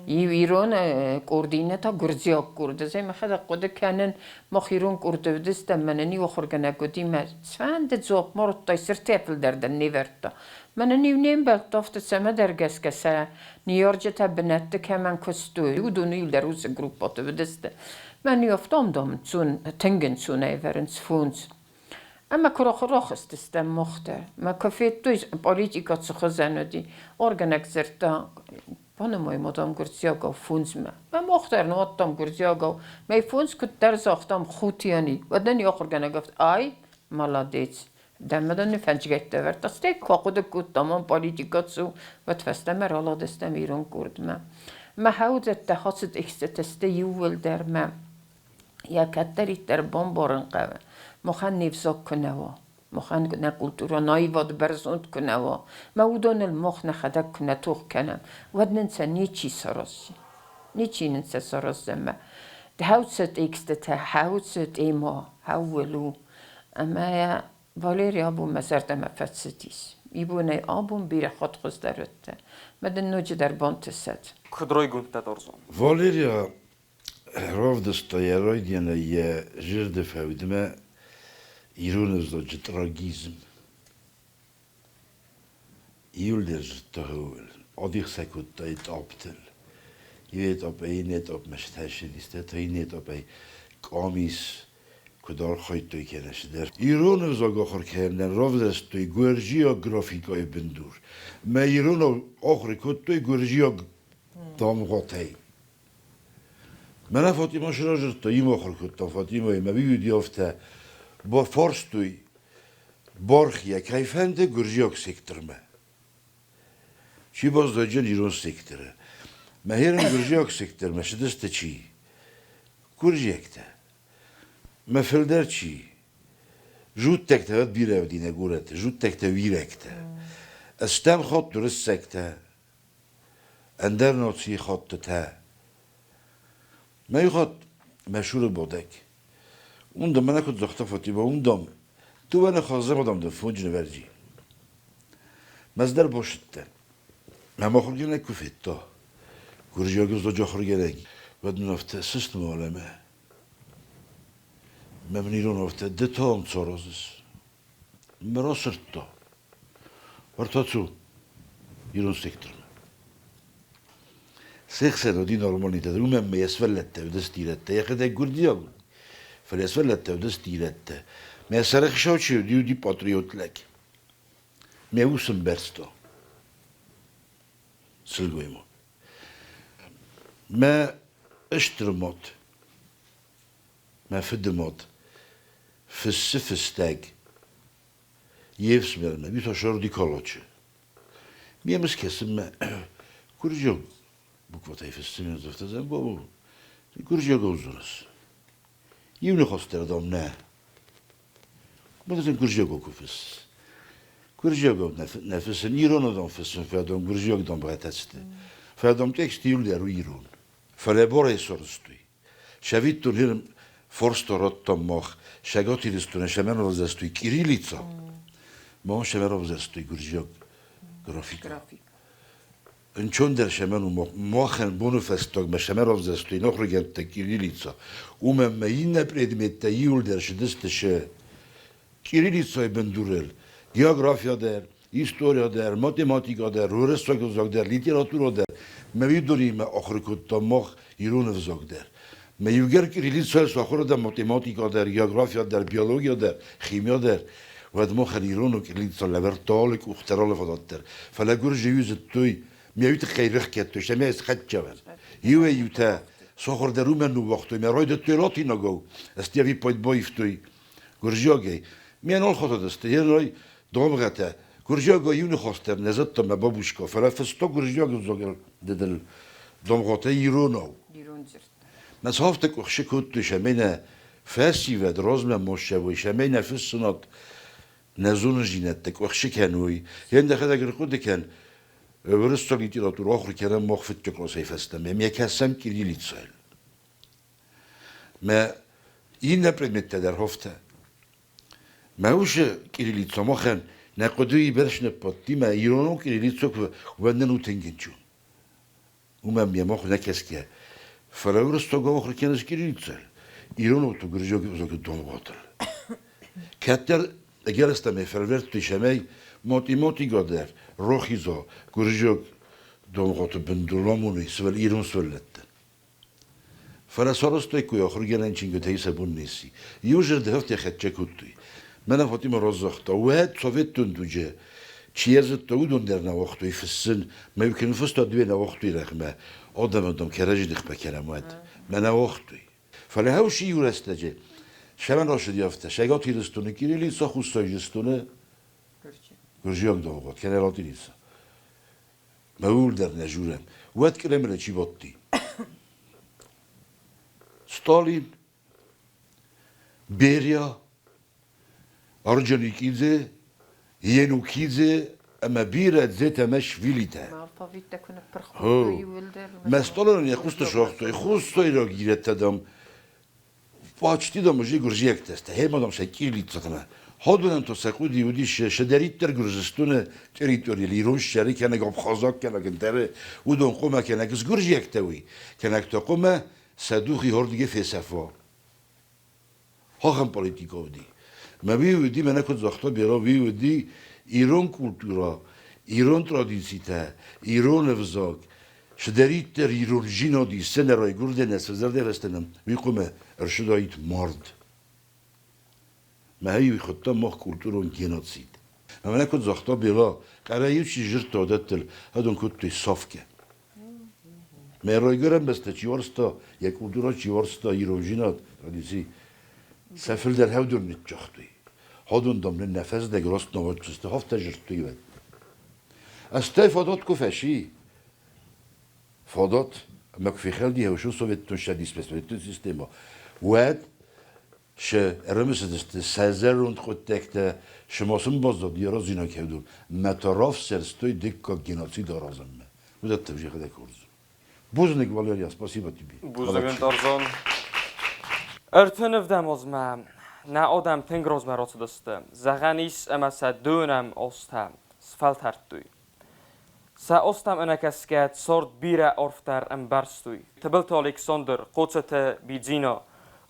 Иу ирон къорд, иннӕ та гуырдзиаг къорд. Ӕз ӕй мӕхӕдӕг хъуыды кӕнын, мах ирон къорды уыдыстӕм, мӕнӕн иу ахуыргӕнӕг уыди мӕ цыфӕнды дзуапп ма радтай, цыртӕ фылдӕр дӕр не вӕрдта. Мӕнӕн иу не мбӕлтты афтӕ цӕмӕдӕр гӕсгӕ сӕ ныййарджытӕ бынӕтты кӕмӕн куыстой, уыдон иуылдӕр уыцы группӕты уыдысты. Мӕн иу афтӕ ам тынг ӕнцонӕй ӕвӕрынц фондз. Ӕмӕ куы рахызтыстӕм мах дӕр, мӕ куы федтой, политикӕ цы хуызӕн уыди, органӕг дзырдта, банымайма, дам, гуырдзиагау фондзмӕ. Мӕ мах дӕр нуадтам гуырдзиагау. Мӕ фондз куыддӕр загътам хутиани, уӕд нын ахуыргӕнӕг афтӕ, ай, молодец, дӕмӕ дын фӕнчгӕйттӕ ӕвӕрдта. Стӕй куы ахъуыды кодтам, ам политикӕ цы у, уӕд фӕстӕмӕ ралыгъдыстӕм ирон къордмӕ. Мӕ хӕудзӕттӕ хӕцыд ӕхстытӕ иууылдӕр мӕ йӕ кӕддӕриддӕр бамбарын хъӕуы, махӕн не взаг куы нӕ уа. Махӕн нӕ культурон аивад бӕрзонд куы нӕ уа, мӕ уыдоныл мах нӕхӕдӕг куы нӕ тох кӕнӕм, уӕд нын сӕ ничи сараздзӕн. Ничи нын сӕ сараздзӕн мӕ хӕуцӕ текстытӕ, хӕуцӕ тема, хӕуыл у. Ӕмӕ Валери абон мӕ зӕрдӕмӕ фӕцыдис. Ибонӕй абон бирӕ хатт хуыздӕр уыдтӕ. Мӕ дын ноджыдӕр бантысӕд. Куыд райгонд дӕ Дорзон? Валерия равдыста йӕ райдианӕй йӕ зӕрды фӕудмӕ ирон ӕвзаджы трагизм. Иуылдӕр зыдта ууыл, адих сӕ кодта этаптыл. Иу этапӕй иннӕ этапмӕ схӕссыдис, та иннӕ этапӕй къамис куыд архайдтой кӕнӕ цыдӕр. Ирон ӕвзаг ахуыр кӕнынӕн равзӕрстой гуырдзиаг графикӕйы бындур. Мӕ ирон ахуыр кодтой гуырдзиаг дамгъӕтӕй. Мӕнӕ Фатима сразырдта, им ахуыр кодтам Фатимайы, мӕ уый афтӕ бафарстой бархийӕ, кӕй фӕнды гуырдзиаг сектормӕ. Чи баззаджын ирон секторы? Мӕ херын гуырдзиаг сектормӕ цыдысты чи? Гуырдзиӕгтӕ. Мӕ фылдӕр чи? Жуттӕгтӕ уӕд бирӕ уыди нӕ горӕты, жуттӕгтӕ, уирӕгтӕ. Стӕм хатт уырыссӕгтӕ, ӕндӕр нацийы хаттытӕ. Мӕ иу хатт мӕ суры бодӕг. Уым дам мӕнӕ куыд загъта Фатима, уым дам дыууӕ ныхасдзӕбӕдӕм дын фонджын ӕвӕрджи. Мӕздӕр босыдтӕн. Мӕ ахуыргӕнӕг куы федта, гуырдзиаг ӕвзаджы ахуыргӕнӕг, уӕд мын афтӕ сыст уӕлӕмӕ. Мӕ мын ирон афтӕ, ды та ам цы аразыс? Мӕ расырдта. Уӕртӕ цу ирон сектормӕ. Се хсӕн уыди нормалитӕ, уымӕн ӕмӕ йӕ сывӕллӕттӕ уыдысты ирӕттӕ, йӕхӕдӕг гуырдзиаг уыд, фӕлӕ йӕ сывӕллӕттӕ уыдысты ирӕттӕ. Мӕ сӕрыхицау чи уыди, уыди патриот лӕг. Мӕ ус ӕмбӕрста сылгоймаг. Мӕ стыр мад, мӕ фыды мад фыссы фыстӕг йе фсымӕрмӕ, уый та сӕрди Калачы. Ме скӕсынмӕ гуырдзиаг буквӕтӕй фыссын афтӕ зӕгъгӕ, гуырдзиагау дзурыс. Иу ныхас дӕр, дам, нӕ. Мӕ гуырдзиагау куы фыссыс. Гуырдзиагау нӕ фыссын, ирон адӕм фыссын, фӕдон гуырдзиаг дамгъӕтӕ сты. Фӕдон текст иуылдӕр у ирон. Фӕлӕ борӕй сорыстой. Сӕвиттон хирм форсто радтам мах Цӕгат Иристони сӕмӕн равзӕрстой кириллица, мах сӕмӕ равзӕрстой гуырдзиаг графикӕ. Ӕнцондӕр сӕмӕн у махӕн боны фӕстагмӕ сӕмӕ равзӕрстой нахуыргӕндтӕ кириллица. Уымӕн ӕмӕ иннӕ предметтӕ иуылдӕр цыдысты сӕ кириллицӕйы бындурыл. География дӕр, история дӕр, математикӕ дӕр, уырыссаг ӕвзаг дӕр, литературӕ дӕр. Мӕ уыдонимӕ ахуыр кодтам мах ирон ӕвзаг дӕр. Мӕ иугӕр кириллицӕйыл сахуыр дӕн математикӕ дӕр, география дӕр, биология дӕр, химия дӕр, уӕд махӕн ирон кириллицӕ лӕвӕрдта алы къухтӕ алы фадат дӕр. Фӕлӕ гуырдзы зыдтой, ме уый тыххӕй рыхгӕдтой, сӕ схӕццӕ Иуӕй-иутӕ сахуыр дӕр уымӕн ныууагътой, мӕ райдыдтой латинагау, ӕз ӕвиппайд баивтой гуырдзиагӕй. Ме нал хатыдысты, йе домгъӕтӕ. Гуырдзиагӕй иу ныхас дӕр нӕ зыдта мӕ бабушка, фӕлӕ фыста гуырдзиаг ӕвзагыл дыдыл домгъӕтӕ иронау. Ирон дзырд. Мӕ цавты къуыхсы кодтой сӕмӕй нӕ фӕсивӕд размӕ моссӕвой, сӕмӕй нӕ фыссынад нӕ зонындзинӕдтӕ къуыхсы кӕной. Йе дӕхӕдӕг ӕрхъуыды кӕн, уырыссаг литературӕ ахуыр кӕнӕм мах фыццаг къласӕй фӕстӕмӕ, ме кӕсӕм кириллицӕйыл. Мӕ иннӕ предметтӕ дӕр хофтӕ. Мӕ усы кириллицӕ махӕн нӕ хъуыдыйы бӕрц ныббадти, мӕ иронон кириллицӕ куы уӕннӕн у тынгинчу. Уымӕн ме мах нӕ кӕсгӕ. Фӕлӕ уырыссаг ахуыр кӕныс кириллицӕ, ирон у гуырдзиаг ӕвзагы донгъуатыл. Кӕддӕр ӕгӕрыстӕмӕй фӕлвӕрдтой сӕмӕй математикӕ дӕр рохиза гуырдзиаг донгъуаты бындур амоной ирон сывӕллӕттӕн. Фӕлӕ сарӕзтой куы ахуыргӕнӕн чингуытӕй сӕ бон не сси. Иу зӕрдӕхӕфтӕ хӕццӕ кодтой. Мӕнӕ Фатимӕ разагъта, уӕд советон дуджы чи йӕ зыдта, уыдон дӕр нӕ уагътой фыссын. Мӕ иу кӕны фыста дыууӕ нӕ уагътой рӕгъмӕ. Адӕмӕн, дам, кӕрӕдзи ныхмӕ кӕнӕм уӕд. Мӕ нӕ уагътой. Фӕлӕ хӕуси иу рӕстӕджы сӕмӕн рацыди афтӕ, Цӕгат Ирыстоны кириллица, Хуссар Ирыстоны гуырдзиаг дамгъуат, кӕнӕ латиница. Мӕ ууыл дӕр нӕ дзурӕм. Уӕд Кремлы чи бадти? Сталин, Берия, Орджоникидзе, Енукидзе ӕмӕ бирӕ Дзетӕмӕшвилитӕ. Алфавиттӕ куы ныппырх кодтой иууылдӕр. Мӕ стъолӕн йӕ хъусты сагътой хуссайраг ирӕттӕ, дам, почти, дам, уже гуырдзиӕгтӕ сты, гъемӕ, дам, сӕ кириллицӕтӕ. Ходынӕн то сӕ хъуыди уыдис цыдӕриддӕр Гуырдзыстоны территорийыл ирон ссӕры кӕнӕ абхазаг кӕнӕ ӕндӕры, уыдон хъуамӕ кӕнӕ сгуырдзиӕгтӕ уый, кӕнӕ та хъуамӕ сӕ духи хордыгӕй фесӕфа. Ахӕм политикӕ уыди. Мӕ уый уыди, мӕнӕ куыд загъта Беро, уый уыди ирон культурӕ, ирон традицитӕ, ирон ӕвзаг, цыдӕриддӕр ирон зинад ис, сӕ нӕ райгуырдӕй нӕ сӕ зӕрдӕрӕстӕнӕн, уый хъуамӕ ӕрцыдаид мард. Мӕ уый хуыдта мах культурон геноцид. Мӕнӕ куыд загъта Бела, къӕрӕй-иу чи зырдта адӕттыл, адон кодтой сафгӕ. Мӕ райгуырӕн бӕстӕ чи уарзта, йӕ культурӕ чи уарзта, ирондзинад, традици, сӕ фылдӕр хӕвдон ныццагътой. Ходон, дам, нын нӕ фӕздӕг раст нӕ афтӕ зырдтой уӕд. Ӕстӕй фадат куы фӕци, фадат, ӕмӕ куы фехӕлди хӕусын Советтон Цӕдисмӕ, Советтон системӕ, уӕд сӕ ӕрымысыдысты сӕ зӕронд хъуыддӕгтӕ, цы ма сын баззад йӕ разинаг хӕдон, мӕ та рафсӕрстой дыккаг геноцид аразынмӕ. Уыдӕттӕ йӕхӕдӕг хорз. Бузныг, Валерия, спасибо тебе. Бузныг, Тарзан. Ӕртын ӕвдӕм азмӕ нӕ адӕм тынг размӕ рацыдысты. Зӕгъӕн ис, ӕмӕ сӕ дыууынӕм азтӕ сфӕлтӕрдтой. Сӕ азтӕм ӕнӕкӕсгӕ цард бирӕ арфдӕр ӕмбӕрстой. Тыбылты Александр, Хъоцыты Бидзина,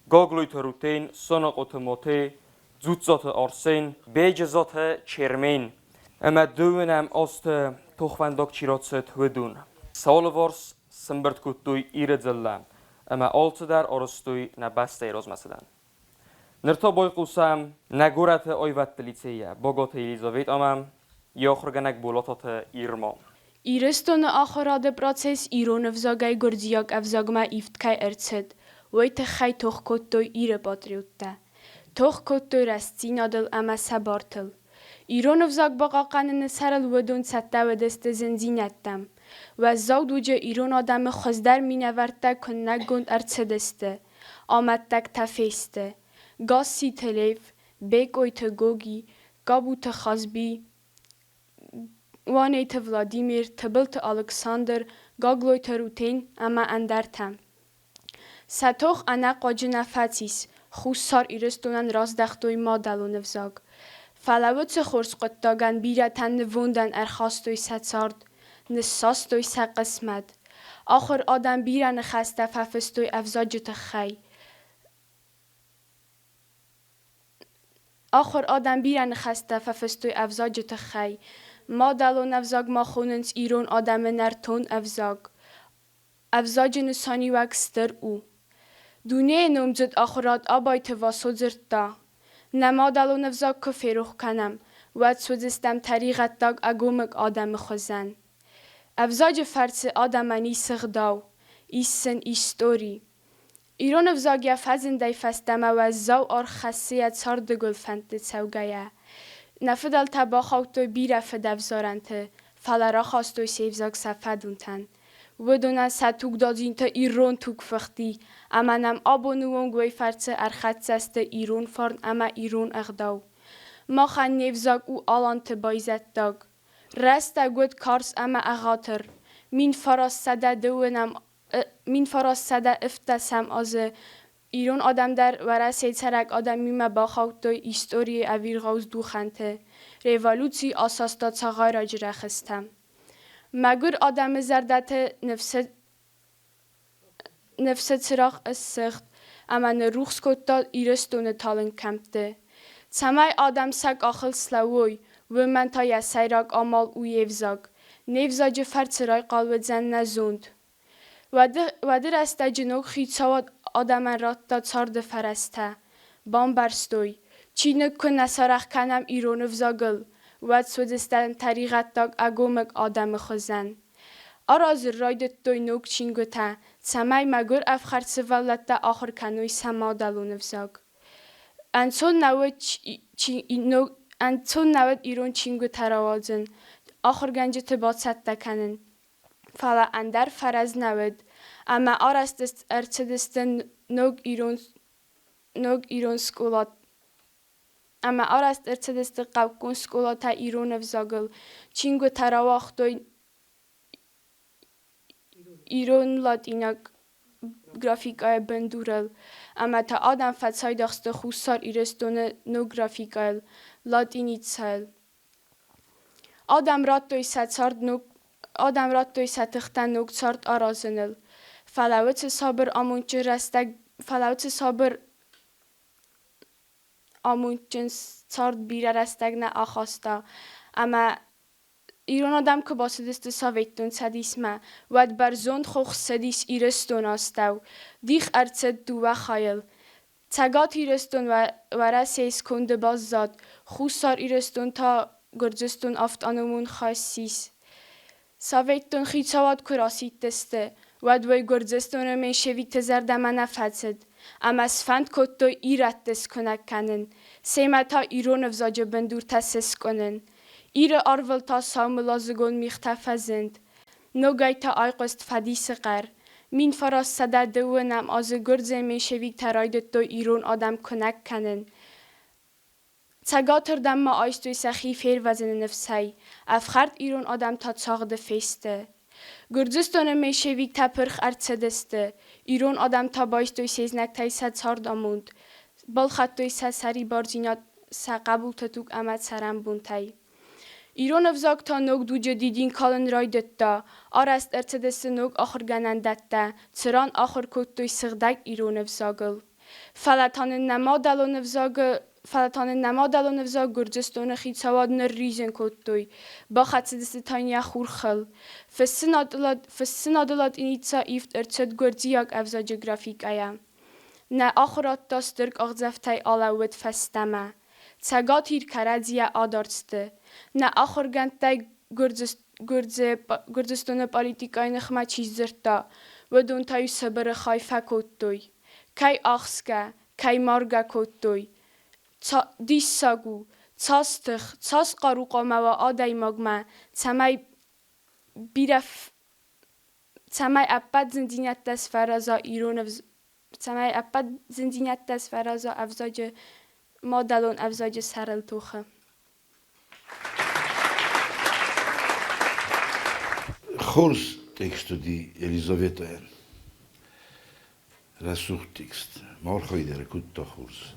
Гаглойты Рутен, Санахъоты Мате, Дзуццаты Арсен, Беджызаты Чермен ӕмӕ дыууынӕм азты тохвӕндаг чи рацыд, уыдон. Сӕ алыварс сӕмбырд кодтой Иры дзыллӕ ӕмӕ алцыдӕр арӕзтой нӕ бӕстӕйы размӕцыдӕн. Ныр та байхъусӕм нӕ горӕты аивӕдты лицейӕ Боготы Елизаветӕмӕ, йӕ ахуыргӕнӕг Болататы Ирма. Ирыстоны ахуырады процесс ирон ӕвзагӕй гуырдзиаг ӕвзагмӕ ивд кӕй ӕрцыд, уый тыххӕй тох кодтой Иры патриоттӕ. Тох кодтой рӕстдзинадыл ӕмӕ сӕ бартыл. Ирон ӕвзаг бахъахъхъӕныны сӕрыл уыдон цӕттӕ уыдысты зындзинӕдтӕм. Уӕззау дуджы ирон адӕмы хуыздӕр минӕвӕрттӕ куынӕггонд ӕрцыдысты, амӕттӕгтӕ фесты: Гасситы Лев, Бекъойты Гоги, Габуты Хазби, Уанеты Владимир, Тыбылты Алыксандр, Гаглойты Рутен ӕмӕ ӕндӕртӕ. Сӕ тох ӕнӕхъуаджы нӕ фӕцис, Хуссар Ирыстонӕн раздӕхтой мадӕлон ӕвзаг. Фӕлӕ уыцы хорз хъуыддагӕн бирӕтӕн нывондӕн ӕрхастой сӕ цард, ныссастой сӕ хъысмӕт. Ахуыр адӕм бирӕ ныхӕстӕ фӕфыстой ӕвзаджы тыххӕй. Ахуыр адӕм бирӕ ныхӕстӕ фӕфыстой ӕвзаджы тыххӕй. Мадӕлон ӕвзаг ма хонынц ирон адӕмы нӕртон ӕвзаг. Ӕвзаджы нысаниуӕг стыр у. Дунейы номдзыд ахуырад Абайты Васо дзырдта: Нӕ мадӕлон ӕвзаг куы ферох кӕнӕм, уӕд суыдзыстӕм тӕригъӕддаг ӕгомыг адӕмы хуызӕн. Ӕвзаджы фӕрцы адӕмӕн ис ӕгъдау, ис сын истори. Ирон ӕвзаг йӕ фӕзындӕй фӕстӕмӕ уӕззау аргъ хӕссы йӕ царды гуылфӕнтты цӕугӕйӕ. Нӕ фыдӕлтӕ бахаудтой бирӕ фыдӕвзарӕнты, фӕлӕ рахастой се взаг сӕ фӕдонтӕн. Уыдонӕн сӕ тугдадзинтӕ ирон туг фыхти, ӕмӕ нӕм абоны онг уый фӕрцы ӕрхӕццӕ сты ирон фарн ӕмӕ ирон ӕгъдау. Махӕн не взаг у аланты байзӕддаг. Рӕстӕг уыд карз ӕмӕ ӕгъатыр. 1917 азы ирон адӕм дӕр Уӕрӕсейы цӕрӕг адӕмимӕ бахаудтой историйы ӕвирхъау здухӕнты. Революци асаста цагъайраджы рӕхыстӕ. Мӕгуыр адӕмы зӕрдӕты ныфсы цырагъ ссыгъд ӕмӕ ныррухс кодта Ирыстоны талынг кӕмтты. Цӕмӕй адӕм сӕ къахыл слӕууой, уымӕн та йӕ сӕйраг амал у йе взаг. Не взаджы фӕрцы райхъал уыдзӕн нӕ зонд. Уӕды рӕстӕджы ног хицауад адӕмӕн радта царды фӕрӕзтӕ. Бамбӕрстой, чиныг куы нӕ сарӕх кӕнӕм ирон ӕвзагыл, уӕд суыдзыстӕм тӕригъӕддаг ӕгомыг адӕмы хуызӕн. Аразын райдыдтой ног чингуытӕ, цӕмӕй мӕгуыр ӕфхӕрд сывӕллӕттӕ ахуыр кӕной сӕ мадӕлон ӕвзаг. Ӕнцон нӕ уыд ирон чингуытӕ рауадзын, ахуыргӕнджыты бацӕттӕ кӕнын. Фӕлӕ ӕндӕр фӕрӕз нӕ уыд, ӕмӕ арӕзт ӕрцыдысты ног ирон скъолатӕ. Ӕмӕ арӕзт ӕрцыдысты хъӕуккон скъолатӕ ирон ӕвзагыл, чингуытӕ рауагътой ирон-латинаг графикӕйы бындурыл, ӕмӕ та адӕм фӕцайдагъ сты Хуссар Ирыстоны ног графикӕйыл, латиницӕйыл. Адӕм радтой сӕ цард ног Адӕм радтой сӕ тыхтӕ ног цард аразыныл. Фӕлӕ уыцы сабыр амондджын рӕстӕг, фӕлӕ уыцы сабыр амондджын цард бирӕ рӕстӕг нӕ ахаста, ӕмӕ ирон адӕм куы бацыдысты Советон Цӕдисмӕ, уӕд бӕрзонд хох ссыдис Ирыстоны астӕу, дих ӕрцыд дыууӕ хайыл. Цӕгат Ирыстон Уӕрӕсейы сконды баззад, Хуссар Ирыстон та Гуырдзыстон автономон хай ссис. Советон хицауад куы расидтысты, уӕд уый Гуырдзыстоны меньшевикты зӕрдӕмӕ нӕ фӕцыд, ӕмӕ сфӕнд кодтой ирӕтты скуынӕг кӕнын, семӕ та ирон ӕвзаджы бындуртӕ сыскъуынын. Иры арвыл та сау мылазыгон мигътӕ фӕзынд. Ногӕй та айхъуыст фӕдисы хъӕр. 1930 азы гуырдзы меньшевиктӕ райдыдтой ирон адӕм куынӕг кӕнын. Цӕгатырдӕм ма айстой сӕхи фервӕзыны ныфсӕй, ӕфхӕрд ирон адӕм та цагъды фесты. Гуырдзыстоны меньшевиктӕ пырх ӕрцыдысты, ирон адӕм та байстой се знӕгтӕй сӕ цардамонд, балхӕдтой сӕ сӕрибардзинад сӕ хъӕбулты туг ӕмӕ цӕрӕнбонтӕй. Ирон ӕвзаг та ног дуджы дидин калын райдыдта, арӕзт ӕрцыдысты ног ахуыргӕнӕндӕттӕ, цыран ахуыр кодтой сыгъдӕг ирон ӕвзагыл. Фӕлӕ та нын нӕ мадӕлон ӕвзагы Фӕлӕ та нын нӕ мадӕлон ӕвзаг Гуырдзыстоны хицауад нырризын кодтой, бахӕцыдысты та йын йӕ хурхыл. Фыссынады латиница ивд ӕрцыд гуырдзиаг ӕвзаджы графикӕйӕ. Нӕ ахуырад та стыр къахдзӕфтӕй алӕууыд фӕстӕмӕ. Цӕгат Ир кӕрӕдзийӕ адард сты. Нӕ ахуыргӕндтӕй Гуырдзыстоны политикӕйы ныхмӕ чи сдзырдта, уыдон та-иу Сыбыры хай фӕкодтой. Кӕй ахсгӕ, кӕй маргӕ кодтой. Диссаг у, цас тых, цас хъару хъуамӕ уа адӕймагмӕ, цӕмӕй бирӕ цӕмӕй ӕппӕт зындзинӕдтӕ сфӕраза ирон цӕмӕй ӕппӕт зындзинӕдтӕ сфӕраза ӕвзаджы мадӕлон ӕвзаджы сӕрыл тохы. Хорз текст уыди Елизаветӕйӕн. Рӕсугъд текст. Морхой дӕр куыдта хорз.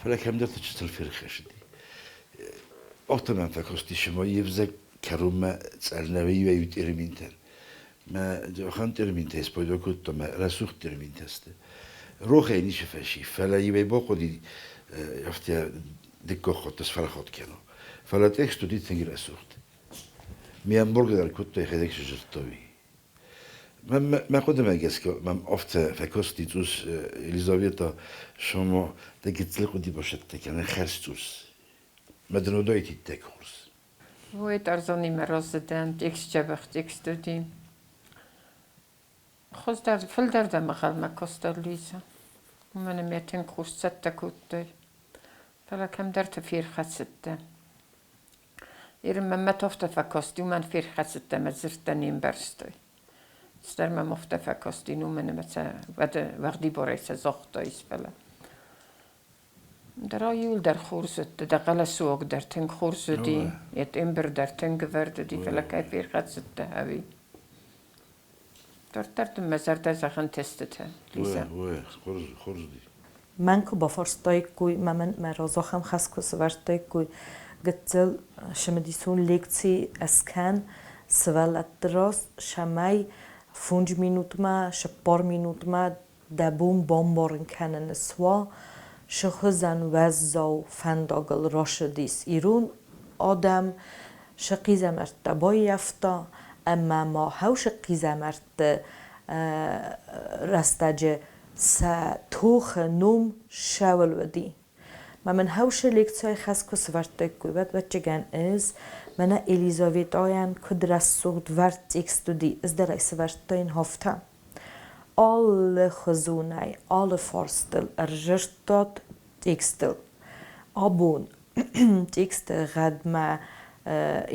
Фӕлӕ кӕмдӕрты чысыл ферхӕсыди. Отомӕн фӕкости ӕмӕ йе взаг кӕронмӕ цъӕлнӕвӕй терминтӕн. Мӕ ахӕм терминтӕ использовать кодтам, мӕ рӕсугъд терминтӕ сты. Рохӕй ницы фӕци, фӕлӕ иуӕй бахъуыди афтӕ дыккаг хатт сфӕлхатт кӕнон. Фӕлӕ текст уыди тынг рӕсугъд. Ме ӕмбургӕ дӕр кодта, йӕхӕдӕг сдзырдта уый. Мӕ хъуыдымӕ гӕсгӕ мӕм афтӕ фӕкасти цъус Елизавета, шома дӕ гыццыл хъуыди басӕттӕ кӕнӕ хӕрз цъус. Мӕ дын уыдаид иттӕг хорз. Уый ӕрдзонимӕ разы дӕн, текст дзӕбӕх текст уыди. Хуыздӕр, фылдӕр дӕм ӕнхъӕлмӕ кодта Лизӕ. Уымӕн ӕмӕ тынг хорз цӕттӕ кодтай. Фӕлӕ кӕмдӕрты ферхӕцыдтӕ. Ирмӕ мӕ афтӕ фӕкасти, уымӕн ферхӕцыдтӕ мӕ дзырдтӕ не мбӕрстой. Цыдӕр мӕм афтӕ фӕкасти, уымӕн ӕмӕ сӕ уӕды уӕгъдибарӕй сӕ загътаис, фӕлӕ Дӕ иуылдӕр хорз уыдтӕ, дӕ хъӕлӕсыуаг дӕр тынг хорз уыди, йӕ тембр дӕр тынг ӕвӕрд уыди, фӕлӕ кӕй ферхӕцыдтӕ ӕви? Дарддӕр дын мӕ зӕрдӕ зӕгъын тестытӕ, Лизӕ. Хорз уыди. Мӕн куы бафарстаиккой, мӕ мын мӕ разы ахӕм хӕс куы сӕвӕрдтаиккой, гыццыл цымыдисон лекци скӕн сывӕллӕтты раз, цӕмӕй фондз минутмӕ, цыппар минутмӕ дӕ бон бамбарын кӕнын суа, цы хуызӕн уӕззау фӕндагыл рацыдис ирон адӕм, цы хъизӕмӕрттӕ баййӕфта ӕмӕ ма хӕусы хъизӕмӕртты рӕстӕджы сӕ тохы ном цӕуыл уыди. Мӕ мын хӕусы лекцийы хӕс куы сӕвӕрдтаиккой, уӕд ӕвӕццӕгӕн ӕз мӕнӕ Елизаветӕйӕн куыд рӕсугъд вӕрд текст уыди, ӕз дӕр ӕй сӕвӕрдтаин афтӕ. Алыхуызонӕй, алы фарстыл ӕрзырдтат текстыл. Абон тексты гъӕдмӕ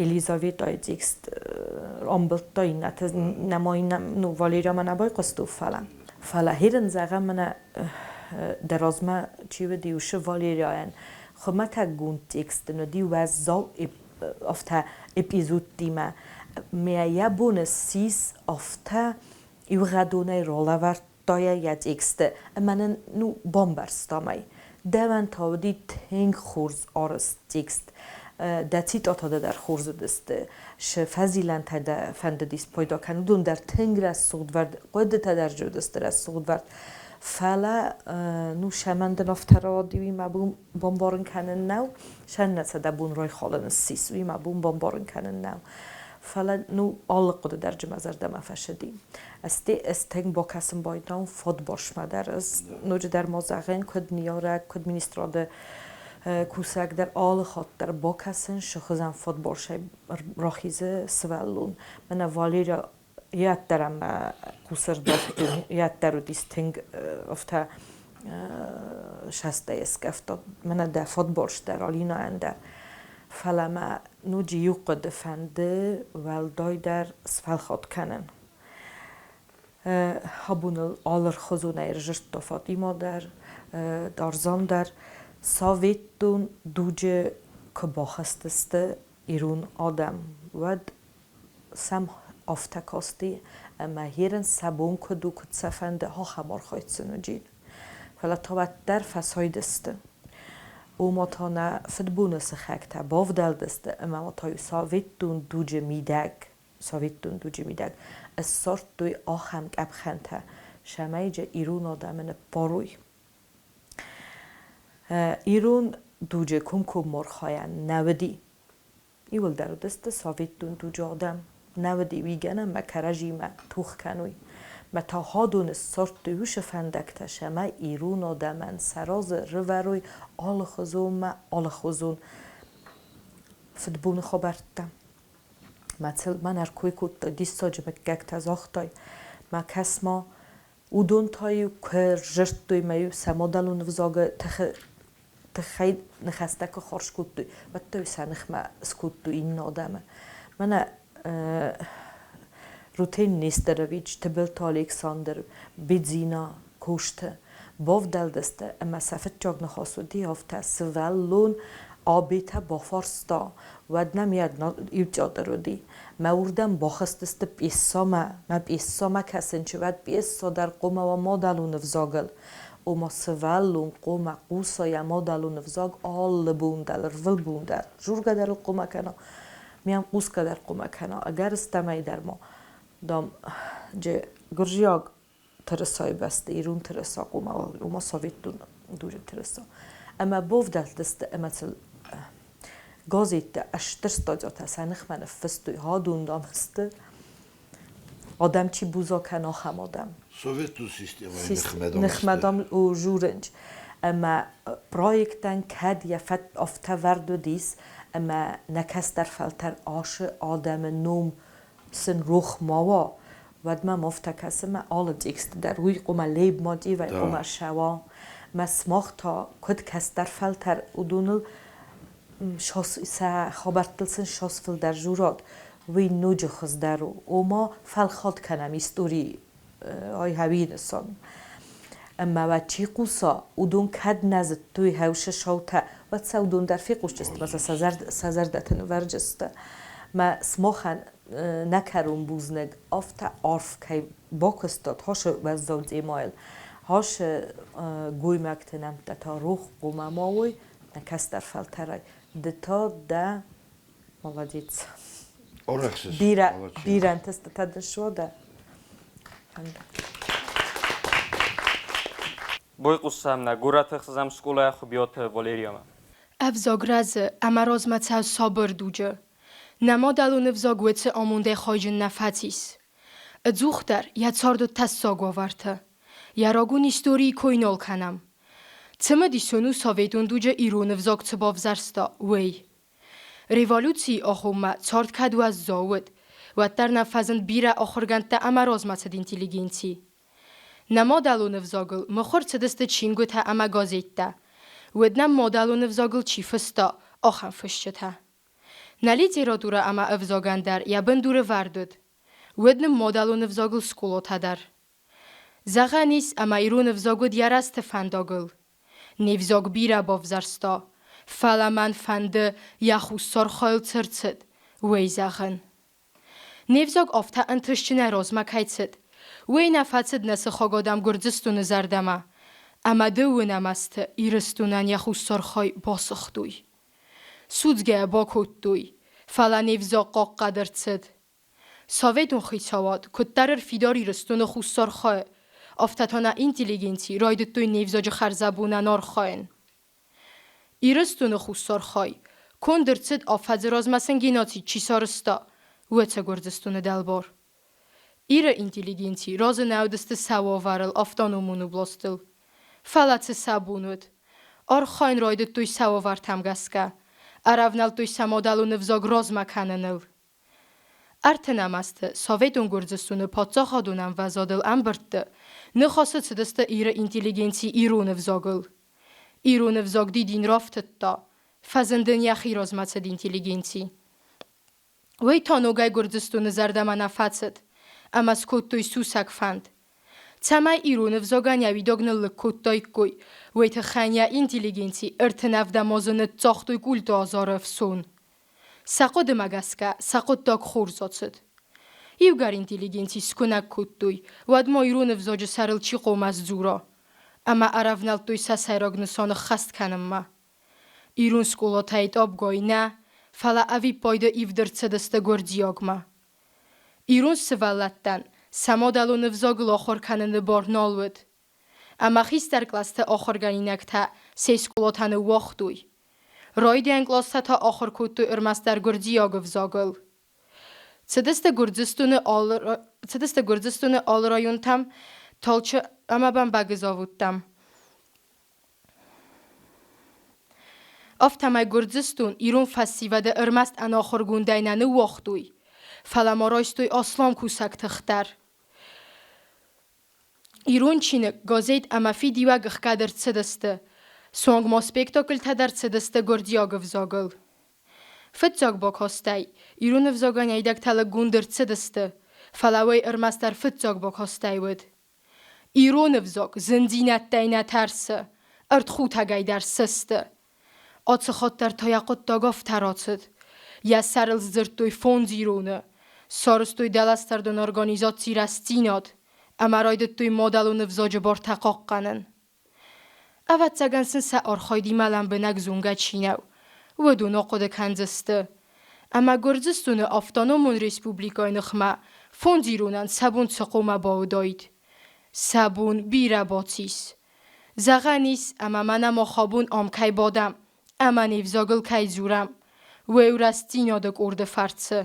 Елизаветӕйы текст ӕмбылдта иннӕты, нӕма иннӕ, ну, Валерия нӕ байхъуыстон, фӕлӕ. Фӕлӕ хирын зӕгъӕм, мӕнӕ дӕ размӕ чи уыди, уыцы Валерияйӕн. Хуымӕтӕггонд текст ын уыди уӕззау афтӕ эпизодтимӕ. Мӕ йӕ бон ссис афтӕ иугъӕдонӕй ралӕвӕрдта йӕ тексты ӕмӕ нын ну бамбӕрстам ӕй. Дӕуӕн та уыди тынг хорз арӕзт текст. Дӕ цитатӕ дӕр хорз уыдысты, сӕ фӕзилӕнтӕ дӕ фӕндыдис пайда кӕнын, уыдон дӕр тынг рӕсугъд вӕрд, хъуыдытӕ дӕр уыдысты рӕсугъд вӕрд. Фӕлӕ ну сӕмӕн дын афтӕ рауади, уый мӕ бон бамбарын кӕнын нӕу, сӕннӕ сӕ дӕ бон райхалын ссис, уый мӕ бон бамбарын кӕнын нӕу. Фӕлӕ ну алы хъуыды дӕр мӕ зӕрдӕмӕ фӕсыди. Ӕз тынг бакӕсын байдам фадбарсмӕ дӕр. Ӕз ноджыдӕр ма зӕгъын, куыд ныййарӕг, куыд министрады кусӕг дӕр алы хатт дӕр бакӕсын, цы хуызӕн фадбарсӕй рахизы сывӕллон. Мӕнӕ Валерия йӕддӕр ӕмӕ хъусӕрдардтон, йӕддӕр уыдис тынг афтӕ састӕй скӕфта. Мӕнӕ дӕ фадбарс дӕр, Алинӕйӕн дӕр. Фӕлӕ мӕ ноджы иу хъуыды фӕнды уӕлдайдӕр сфӕлхат кӕнын. Абон ыл алырхуызонӕй ӕрзырдта Фатъима дӕр, Тарзан дӕр. Советон дуджы куы бахызтысты ирон адӕм, уӕд сӕм афтӕ касти, ӕмӕ ерын сӕ бон куыд у, куыд сӕ фӕнды, ахӕм архайд сын уыди. Фӕлӕ та уӕддӕр фӕсайдысты. Ома та нӕ фыдбоны сыхӕгтӕ бавдӕлдысты ӕмӕ ма та-иу советон дуджы мидӕг советон дуджы мидӕг ссардтой ахӕм къӕпхӕнтӕ, цӕмӕй ирон адӕмы ныппарой. Ирон дуджы комкоммӕ архайӕн нӕ уыди. Иуылдӕр уыдысты советон дуджы адӕм. Нӕ уыди уый гӕнӕн мӕ кӕрӕдзимӕ тох кӕной. Мӕ та хӕдоны ссардтой уыцы фӕндӕгтӕ, цӕмӕй ирон адӕмӕн сӕ разы рывӕрой алыхуызонмӕ алыхуызон фыдбоны хабӕрттӕ. Мӕ мӕн ӕркой кодтой диссаджы мыггӕгтӕ, загътай, мӕ кӕс-ма, уыдон та-иу куы рзырдтой мӕ-иу сӕ мадӕлон ӕвзагы тыххӕй ныхӕстӕ куы хорз кодтой, уӕд та-иу сӕ ныхмӕ скодтой иннӕ адӕмы. Мӕнӕ Рутен Нестерович, Тыбылты Александр, Бедзина, Косты бавдӕлдысты ӕмӕ сӕ фыццаг ныхас уыди афтӕ: сывӕллон Абетӕ бафарста, уӕд нӕм иу театр уыди. Мӕ уырдӕм бахызтысты пъесӕмӕ, мӕ пъесӕмӕ кӕсын чи уӕд пъесӕ дӕр хъуамӕ уа мадӕлон ӕвзагыл. Ома сывӕллон хъуамӕ хъуса йӕ мадӕлон ӕвзаг алы бон дӕр, ӕрвылбон дӕр. Дзургӕ дӕр ыл хъуамӕ кӕна, мӕм хъусгӕ дӕр хъуамӕ кӕна. Ӕгӕрыстӕмӕй дӕр ма, дам, гуырдзиаг тырысайы бӕсты ирон тырыса хъуамӕ уа, советон дуджы тырыса. Ӕмӕ бавдӕлдысты ӕмӕ сыл газеттӕ стыр статьятӕ сӕ ныхмӕ ныффыстой, адон, дам, сты адӕм чи буза кӕна, ахӕм адӕм. Советон системӕйы ныхмӕ дам ныхмӕ дам у журынч. Ӕмӕ проектӕн кӕд йӕ фӕд афтӕ вӕрд уыдис, ӕмӕ нӕ кӕстӕр фӕлтӕр ашы адӕмы ном сын рох ма уа, уӕд мӕм афтӕ кӕсы, мӕ алы тексты дӕр уый хъуамӕ лейбмотивӕй хъуамӕ ссӕуа. Мӕ сымах та, куыд кӕстӕр фӕлтӕр, уыдоныл сӕ хабӕрттыл сын сас фылдӕр дзурат, уый ноджы хуыздӕр у. Ома фӕлхат кӕнӕм истори ай хӕуийы нысан. Ӕмӕ уӕд чи хъуса, уыдон кӕд нӕ зыдтой хӕусы саутӕ, уӕд сӕ уыдон дӕр фехъусдзысты ӕмӕ сӕ сӕ зӕрдӕты нывӕрдзысты. Мӕ сымахӕн нӕ кӕрон бузныг, афтӕ арф кӕй бакуыстат хасы уӕззау темӕйыл, хасы гоймӕгты нӕмттӕ та рох хъуамӕ ма уой нӕ кӕстӕр фӕлтӕрӕй. Ды та дӕ молодец. Арӕхсыс. Бирӕ, бирӕ ӕнтыстытӕ дын суа дӕ. Байхъуссӕм нӕ горӕты ӕхсӕзӕм скъолайы Хуыбиаты Валериямӕ. Ӕвзаг рӕзы ӕмӕ размӕ цӕуы сабыр дуджы. Нӕ мадӕлон ӕвзаг уыцы амондӕй хайджын нӕ фӕцис. Ӕдзухдӕр йӕ цард уыд тӕссаг уавӕрты. Йӕ рагон историйы кой нал кӕнӕм. Цымыдисон у советон дуджы ирон ӕвзаг цы бавзӕрста, уый. Революцийы агъоммӕ цард кӕд уӕззау уыд, уӕддӕр нӕ фӕзынд бирӕ ахуыргӕндтӕ ӕмӕ размӕцыд интеллигенци. Нӕ мадӕлон ӕвзагыл мыхуыр цыдысты чингуытӕ ӕмӕ газеттӕ. Уӕд нӕм мадӕлон ӕвзагыл чи фыста, ахӕм фысджытӕ. Нӕ литературӕ ӕмӕ ӕвзагӕн дӕр йӕ бындуры вӕрд уыд. Уӕд нын мадӕлон ӕвзагыл скъолатӕ дӕр. Зӕгъӕн ис, ӕмӕ ирон ӕвзаг уыд йӕ рӕзты фӕндагыл. Не взаг бирӕ бавзӕрста. Фӕлӕ мӕн фӕнды, йӕ хуссар хайыл цы рцыд, уый зӕгъын. Не взаг афтӕ ӕнтыстджынӕй размӕ кӕй цыд, уый нӕ фӕцыд нӕ сыхаг адӕм Гуырдзыстоны зӕрдӕмӕ, ӕмӕ дыууынӕм азты Ирыстонӕн йӕ хуссар хай басыгътой. Судзгӕ йӕ бакодтой, фӕлӕ не взаг хъахъхъӕд ӕрцыд. Советон хицауад куыддӕр ӕрфидар Ирыстоны хуссар хайы, афтӕ та нӕ интеллигенци райдыдтой не взаджы хӕрзӕбонӕн архайын. Ирыстоны хуссар хай конд ӕрцыд афӕдзы размӕ сын геноцид чи сарӕзта, уыцы Гуырдзыстоны дӕлбар. Иры интеллигенци разы нӕ уыдысты сӕ уавӕрыл автономон областыл. Фӕлӕ цы сӕ бон уыд? Архайын райдыдтой сӕ уавӕртӕм гӕсгӕ, ӕрӕвнӕлдтой сӕ мадӕлон ӕвзаг размӕ кӕныныл. Ӕртынӕм азты Советон Гуырдзыстоны паддзахадон ӕмвӕзадыл ӕмбырдты ныхасы цыдысты Иры интеллигенци ирон ӕвзагыл. Ирон ӕвзаг дидин рафтыдта, фӕзынд ын йӕхи размӕцыд интеллигенци. Уый та ногӕй Гуырдзыстоны зӕрдӕмӕ нӕ фӕцыд, ӕмӕ скодтой сусӕг фӕнд. Цӕмӕй ирон ӕвзагӕн йӕ уидаг ныллыг кодтаиккой, уый тыххӕн йӕ интеллигенци 37 азы ныццагътой культы азары ӕфсон. Сӕ хъуыдымӕ гӕсгӕ сӕ хъуыддаг хорз ацыд. Иугӕр интеллигенци скуынӕг кодтой, уӕд ма ирон ӕвзаджы сӕрыл чи хъуамӕ сдзура? Ӕмӕ ӕрӕвнӕлдтой сӕ сӕйраг нысан ӕххӕст кӕнынмӕ. Ирон скъолатӕй тъӕпгай нӕ, фӕлӕ ӕвиппайды ивд ӕрцыдысты гуырдзиагмӕ. Ирон сывӕллӕттӕн сӕ мадӕлон ӕвзагыл ахуыр кӕныны бар нал уыд. Ӕмӕ хистӕр кълӕсты ахуыргӕнинӕгтӕ се скъолатӕ ныууагътой. Райдиан кълӕстӕ та ахуыр кодтой ӕрмӕстдӕр гуырдзиаг ӕвзагыл. Цыдысты Гуырдзыстоны алы районтӕм, Талчы ӕмӕ бӕмбӕджы заводтӕм. Афтӕмӕй Гуырдзыстон ирон фӕсивӕды ӕрмӕст ӕнахуыргондӕй нӕ ныууагътой, фӕлӕ ма райстой аслам кусӕг тых дӕр. Ирон чиныг, газет ӕмӕ фидиуӕг ӕхгӕд ӕрцыдысты, суанг ма спектакльтӕ дӕр цыдысты гуырдзиаг ӕвзагыл. Фыццаг бакастӕй ирон ӕвзагӕн айдӕгтӕ лыггонд ӕрцыдысты, фӕлӕ уый ӕрмӕстдӕр фыццаг бакастӕй уыд. Ирон ӕвзаг зындзинӕдтӕй нӕ тӕрсы, ӕртхутӕгӕй дӕр сысты. Ацы хатт дӕр та йӕ хъуыддаг афтӕ рацыд. Йӕ сӕрыл сдзырдтой фондз ироны, сарӕзтой дӕластӕрдон организаци «Рӕстдзинад» ӕмӕ райдыдтой мадӕлон ӕвзаджы бартӕ хъахъхъӕнын. Ӕвӕццӕгӕн сын сӕ архайдимӕ лӕмбынӕг зонгӕ чи нӕу, уыдон ахъуыды кӕндзысты, ӕмӕ Гуырдзыстоны автономон республикӕйы ныхмӕ фондз иронӕн сӕ бон цы хъуамӕ бауыдаид? Сӕ бон бирӕ бацис. Зӕгъӕн ис, ӕмӕ мӕнӕ мах абон ам кӕй бадӕм ӕмӕ не взагыл кӕй дзурӕм, уый у рӕстдзинады къорды фӕрцы.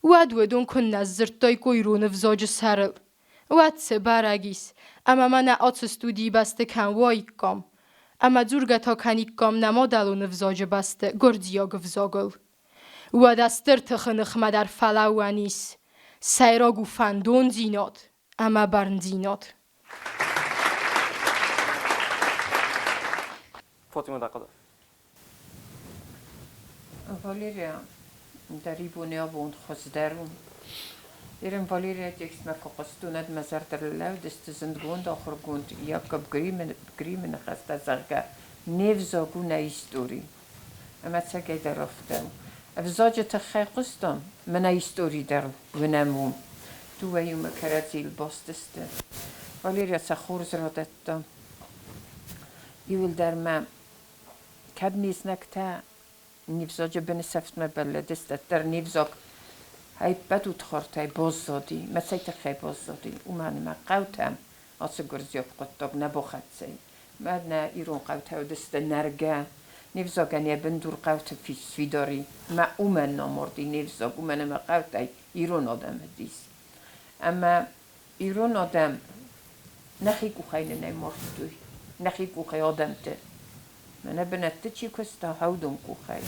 Уӕд уыдон куыннӕ сдзырдтаиккой ирон ӕвзаджы сӕрыл? Уӕд цы бӕрӕг ис, ӕмӕ мӕнӕ ацы студийы бӕсты кӕм уаиккам? Ӕмӕ дзургӕ та кӕниккам нӕ мадӕлон ӕвзаджы бӕсты гуырдзиаг ӕвзагыл. Уӕдӕ стыр тыхы ныхмӕ дӕр фӕлӕууӕн ис. Сӕйраг у фӕндондзинад ӕмӕ бӕрндзинад. Фатима дӕ Валерия дӕр ибони абон хуыздӕр у. Ирон Валерия текстмӕ куы хъуыстон, уӕд мӕ зӕрдыл лӕудысты зындгонд ахуыргонд Якоб Гримы ныхӕстӕ, зӕгъгӕ, не взаг у нӕ истори. Ӕмӕ ӕцӕгӕйдӕр афтӕ у. Ӕвзаджы тыххӕй хъуыстон, мӕнӕ истори дӕр уынӕм уым. Дыууӕ иумӕ кӕрӕдзийыл баст сты. Валерия сӕ хорз радӕтта. Иуылдӕр мӕ кӕд ме знӕгтӕ не взаджы бынысӕфтмӕ бӕллыдысты, уӕддӕр не взаг ӕппӕт удхартӕй баззади, мӕ цӕй тыххӕй баззади, уымӕн ӕмӕ хъӕутӕм ацы гуырдзиаг хъуыддаг нӕ бахӕццӕ и. Мӕнӕ ирон хъӕутӕ уыдысты нӕргӕ, не взагӕн йӕ бындур хъӕуты сфидар и, ӕмӕ уымӕн намарди не взаг, уымӕн ӕмӕ хъӕутӕй ирон адӕм уыдис. Ӕмӕ ирон адӕм нӕхи къухӕй нын ӕй мардтой, нӕхи къухӕй адӕмты. Мӕнӕ бынӕтты чи куыста, хӕудон къухӕй.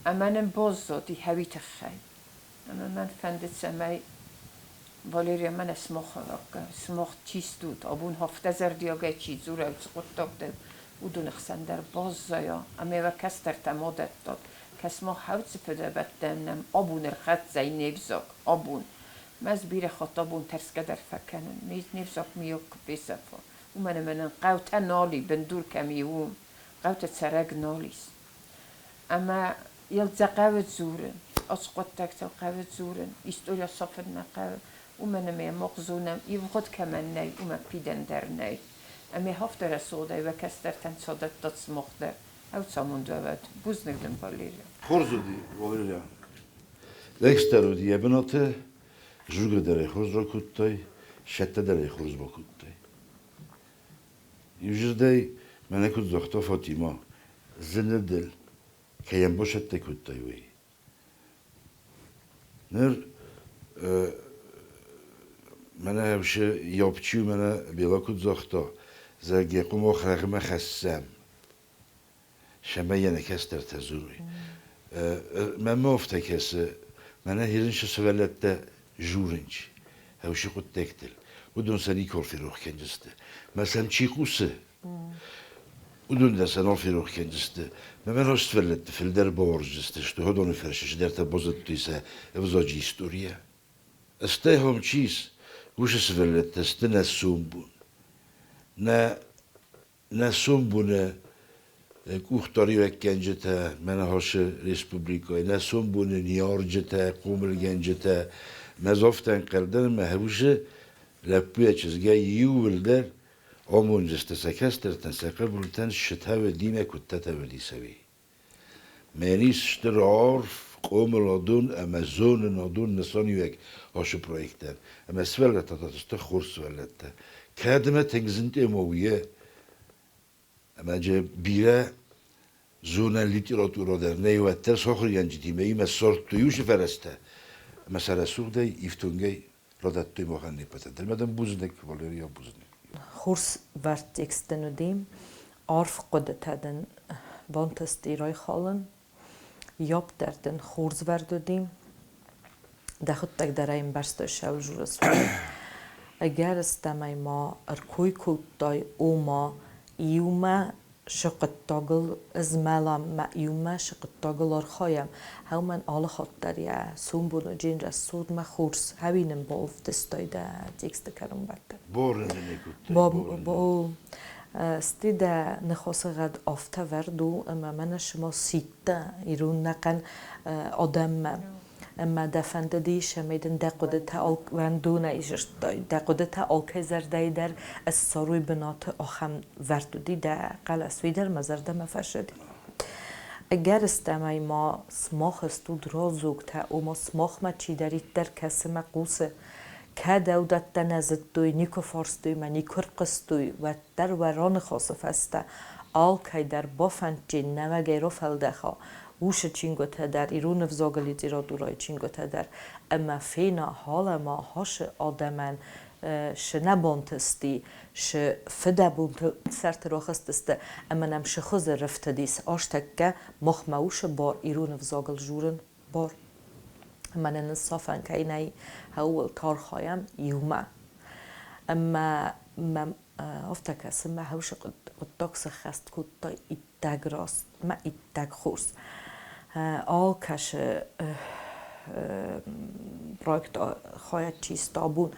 Ӕмӕ нын баззади хӕуи тыххӕй. Ӕмӕ мӕн фӕнды, цӕмӕй Валерия мӕнӕ сымахӕвӕггӕ, сымах чи стут, абон афтӕ зӕрдиагӕй чи дзурӕг, цы хъуыддӕгтӕ, уыдоны хсӕн дӕр баззайа ӕмӕ уӕ кӕстӕртӕ ма дӕттат, кӕс ма хӕуцы фыдӕбӕттӕ нӕм абон ӕрхӕццӕ и не взаг, абон. Мӕ ӕз бирӕ хатт абон тӕрсгӕ дӕр фӕкӕнын, не взаг миййаг куы фесӕфа, уымӕн ӕмӕ нын хъӕутӕ нал и, бындур кӕм и, уым. Хъӕуты цӕрӕг нал ис. Ӕмӕ йыл дзы хъӕуы дзурын, ацы хъуыддӕгтыл хъӕуы дзурын, историйӕ сафын нӕ хъӕуы, уымӕн ӕмӕ йӕ мах зонӕм, ивгъуыд кӕмӕн нӕй, уымӕн фидӕн дӕр нӕй. Ӕмӕ афтӕ рӕсугъдӕй уӕ кӕстӕртӕн цадӕттат сымах дӕр. Ӕвцамонд уӕ уӕд. Бузныг дын, Валерия. Хорз уыди, Валерия. Лӕгстӕр уыди йӕ бынаты, жургӕ дӕр ӕй хорз ракодтай, сӕттӕ дӕр ӕй хорз бакодтай. Иузырдӕй мӕнӕ куыд загъта Фатимӕ, зыны дыл, кӕй ӕмбосӕдтӕ кодтай, уый. Ныр мӕнӕ ӕвсы Ёпчу мӕнӕ Бела куыд загъта, зӕгъгӕ, къуымох рӕгъмӕ хӕссӕм, цӕмӕй йӕ нӕ кӕстӕртӕ дзурой. Мӕнмӕ афтӕ кӕсы, мӕнӕ хирынчы сывӕллӕттӕ журынч, ӕвсы хъуыддӕгтыл. Уыдон сӕ никуы ферох кӕндзысты. Мӕ сӕм чи хъусы, уыдон дӕр сӕ нал ферох кӕндзысты. Мӕ раст сывӕллӕтты фылдӕр бауарздзысты, сты уыдоны фӕрсы чидӕртӕ базыдтой сӕ ӕвзаджы историйӕ. Стӕй хом чи ис, уыцы сывӕллӕттӕ сты нӕ сомбон. Нӕ Нӕ сомбоны къухдариуӕггӕнджытӕ Мӕнӕхъуысы республикӕйы, нӕ сомбоны ныййарджытӕ, хъомылгӕнджытӕ, мӕ афтӕ ӕнхъӕл дӕн, ӕмӕ хӕусы лӕппуйӕ чызгӕй иууылдӕр амондзысты сӕ кӕстӕртӕн, сӕ хъӕбултӕн сытӕвы димӕ куыдтӕтӕвыди сӕ уый. Мӕн ис стыр арф хъомыладон ӕмӕ зонынадон нысаниуӕг ацы проектӕн, ӕмӕ сывӕллӕттӕ та сты хорз сывӕллӕттӕ. Кӕд ӕмӕ тынг зын тема у, ӕмӕ дзы бирӕ зонӕн литературӕ дӕр нӕй, уӕддӕр сахуыргӕнджытимӕ имӕ ссардтой уыцы фӕрӕзтӕ ӕмӕ сӕ рӕсугъдӕй, ифтонгӕй радӕттой махӕн не ппӕтӕн дӕр. Ӕмӕ дын бузныг, Валерия, бузныг. Хорз вӕрд текст дын уыди, арф хъуыдытӕ дын бантысти райхалын. Йоп дӕр дын хорз вӕрд уыди. Дӕхуыдтӕг дӕр ӕй ӕмбӕрстай сӕвзуры цур. Ӕгӕрыстӕмӕй ма ӕркой кодтай, ома иумӕ шы хъуыддагыл ызмӕлӕм мӕ иумӕ шы хъуыддагыл архайӕм, хӕумӕн алы хатт дӕр йӕ сомбоны рӕсугъд мӕ хорз хӕуи нын бавдыстай дӕ тексты кӕронбӕттӕн. Борын ын кодтай. Бо Сты дӕ ныхасы гъӕд афтӕ вӕрд у, ӕмӕ мӕнӕ шыма сидтӕ ирон нӕхъӕн адӕммӕ. Ӕмӕ дӕ фӕндыди, цӕмӕй дын дӕ хъуыдытӕ уӕндонӕй зыдтай, дӕ хъуыдытӕ алкӕй зӕрдӕйы дӕр ссарой бынаты, ахӕм вӕрд уыди дӕ хъӕлӕс, уый дӕр мӕ зӕрдӕмӕ фӕцыди. Ӕгӕрыстӕмӕй ма сымах стут раздзогтӕ, ома сымахмӕ чидӕриддӕр кӕсы мӕ хъусы, кӕд ӕвдӕттӕ нӕ зыдтой, никуы фарстой мӕ, никуы рхъуыстой, уӕддӕр уӕ раныхасы фӕстӕ алкӕй дӕр бафӕндджын нӕуӕгӕй рафӕлдӕха уыцы чингуытӕ дӕр, ирон ӕвзагы литературӕйы чингуытӕ дӕр, ӕмӕ фена халӕма хасы адӕмӕн шы нӕ бантысти, шы фыдӕбонты сӕрты рахызтысты ӕмӕ нӕм шы хуызы рыфтыдис азтӕккӕ махмӕ уышы бар ирон ӕвзагыл журын бар. Ӕмӕ нын ныссафӕн кӕй нӕй, ууыл архайӕм иумӕ. Ӕмӕ мӕм афтӕ кӕсы, мӕ хӕусы хъуыддаг сӕххӕст кодта иттӕг раст мӕ иттӕг хорз. Алкӕсы проект хайад чи иста абон,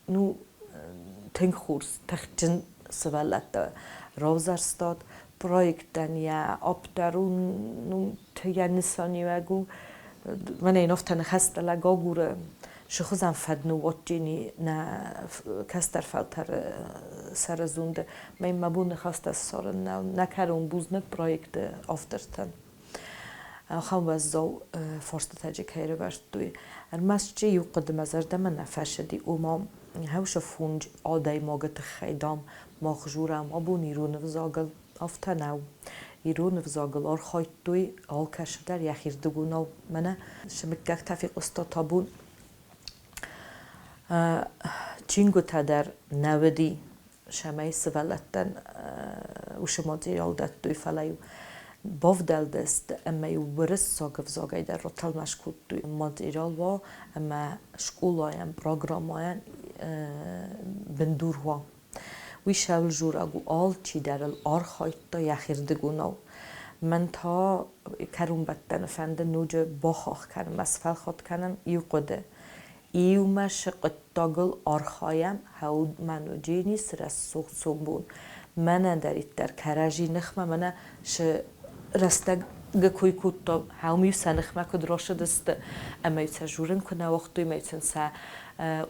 ну, тынг хорз, тыхджын сывӕллӕттӕ равзӕрстат. Проектӕн йӕ апп дӕр у, ну, йӕ нысаниуӕг у. Мӕнӕ йын афтӕ ныхӕстӕ лӕг агуры, шы хуызӕн фӕд ныууадджини нӕ кӕстӕр фӕлтӕры сӕры зонды. Мӕ мӕ бон ныхӕстӕ ссарын нӕу, нӕ кӕрон бузныг проекты автортӕн. Ахӕм уӕззау фарстытӕ кӕй ӕрӕвӕрдтой. Ӕрмӕст шы иу хъуыды мӕ зӕрдӕмӕ нӕ фӕцыди, ома хӕусы фондз адӕймагы тыххӕй, дам, мах журӕм абон ирон ӕвзагыл. Афтӕ нӕу. Ирон ӕвзагыл архайдтой алкӕцы дӕр йӕхирдыгонау. Мӕнӕ цы мыггӕгтӕ фехъуыста табун, чингуытӕ дӕр нӕ уыди, цӕмӕй сывӕллӕттӕн уыцы материал дӕттой, фӕлӕ-иу бавдӕлдысты ӕмӕ-иу уырыссаг ӕвзагӕй дӕр ратӕлмац кодтой материал уа ӕмӕ скъолайӕн, программӕйӕн бындур уа. Уый сӕвзурӕг у, алчидӕр ыл архайдта йӕхирдыгонау. Мӕн та кӕронбӕттӕны фӕнды ноджы бахахх кӕнын мӕ сфӕлхатт кӕнын иу хъуыды. Иумӕ шы хъуыддагыл архайӕм, хӕуд-мӕнуджини цы рӕсугъд сомбон. Мӕнӕн дӕриддӕр кӕрӕдзи ныхмӕ мӕнӕ шы рӕстӕг Кой кодта, хӕуым-иу сӕ ныхмӕ куыд рацыдысты, ӕмӕ-иу сӕ журын куы нӕ уагътой, ӕмӕ-иу сын сӕ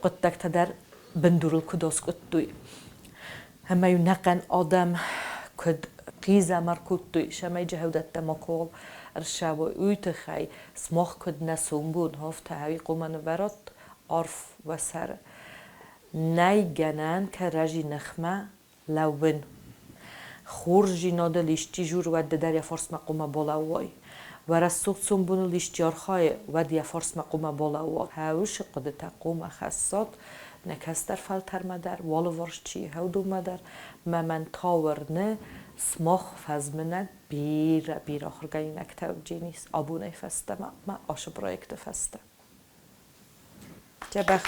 хъуыддӕгтӕ дӕр бындурыл куыд аскъуыдтой. Ӕмӕ-иу нӕхъӕн адӕм куыд хъизӕмар кодтой, цӕмӕй джихӕудӕттӕ макуал ӕрцӕуой, уый тыххӕй сымах куыд нӕ сомбон афтӕ хӕуи хъуамӕ нывӕрат арф уӕ сӕры. Нӕй гӕнӕн кӕрӕдзи ныхмӕ лӕууын. Хорздзинадыл исчи дзуры, уӕд ды дӕр йӕ фарсмӕ хъуамӕ балӕууай. Уӕ рӕсугъд сомбоныл исчи архайы, уӕд йӕ фарсмӕ хъуамӕ балӕууа. Хӕуысы хъуыдытӕ хъуамӕ хӕссат нӕ кӕстӕр фӕлтӕрмӕ дӕр, уӕлыварс чи уыдонмӕ дӕр. Мӕ мӕн та уырны, сымах фӕзмынӕг бирӕ, бирӕ ахуыргӕнинӕгтӕ уыдзӕнис абонӕй фӕстӕмӕ мӕ ацы проекты фӕстӕ. Дзӕбӕх.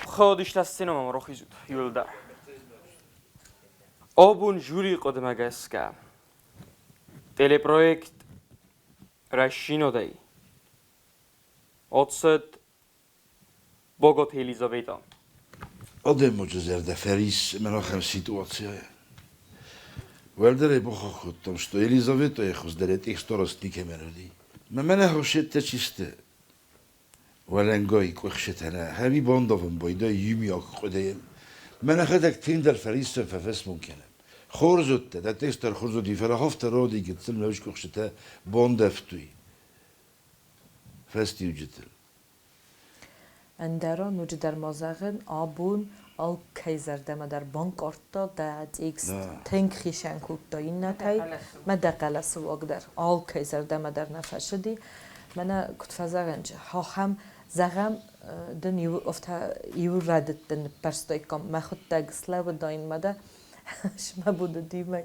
Хаудистӕ сценӕмӕ рахизут иуылдӕр. Абон жюрийы хъуыдымӕ гӕсгӕ, телепроект Рӕсинодӕй ацыд Боготы Елизавета. Адӕймаджы зӕрдӕ фӕриссы мӕн ахӕм ситуацийӕ. Уӕлдӕр ӕй бахахх кодтам, что Елизаветӕйы хуыздӕр йӕ текстураст никӕмӕн уыди. Мӕ мӕнӕ хосеттӕ чи сты, уӕлӕнгай къухсетӕнӕ, хӕви бандавын байдайы иумиаг хъуыдыйыл. Мӕн ӕхӕдӕг тынгдӕр фӕриссын, фӕфӕсмон кӕнын. Хорз уыдтӕ, дӕ текст дӕр хорз уыди, фӕлӕ афтӕ роди гыццыл мӕ къухсытӕ бандӕвтой фӕстиуджытыл. Ӕндӕра ноджыдӕр ма зӕгъын, абон алкӕй зӕрдӕмӕ дӕр банкъардта дӕ текст тынг хицӕн кодта иннӕтӕй, мӕ дӕ хъӕлӕсы уаг дӕр алкӕй зӕрдӕмӕ дӕр нӕ фӕцыди. Мӕнӕ куыд фӕзӕгъӕн, ахӕм зӕгъӕм дын иу афтӕ иу рӕдыд дын ныппӕрстаиккам, мӕхуыдтӕг слӕууыдаин мӕ дӕ смӕ буды димӕ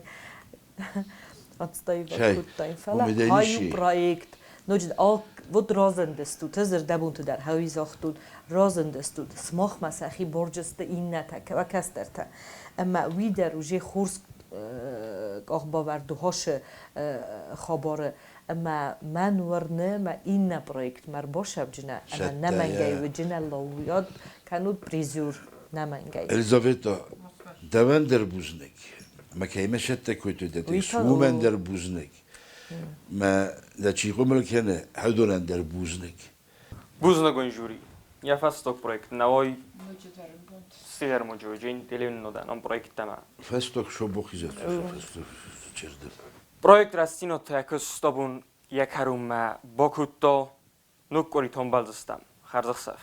отстаивать кодтаин. Фӕлӕ ай у проект. Ноджы вот разындыстут, ӕз ӕрдӕбонты дӕр хӕуи загътон, разындыстут, сымахмӕ сӕхи борджысты иннӕтӕ, кӕстӕртӕ. Ӕмӕ уый дӕр уже хорз къахбавӕрд у хосы хабары. Ӕмӕ мӕн уырны, мӕ иннӕ проектмӕ ӕрбасӕвджынӕ ӕмӕ нӕмӕнгӕй уыджынӕ лӕууӕд кӕнут призер нӕмӕнгӕй. Елизавета, дӕуӕн дӕр бузныг. Мӕ кӕимӕ сӕттӕ кодтой дӕ уымӕн дӕр бузныг. Мӕ дӕ чи хъомыл кӕны, уыдонӕн дӕр бузныг. Бузныг уын, жюри. Йӕ фӕстаг проект нӕуой Сиермоджоджин телеуынынадӕн проекттӕмӕ. Фӕстаг шобохизӕт фӕстаг Проект Рӕстдзинад куыстабон йӕ кӕронмӕ бакодта, ног къуыри томбӕлдзыстӕм. Хӕрзӕхсӕв.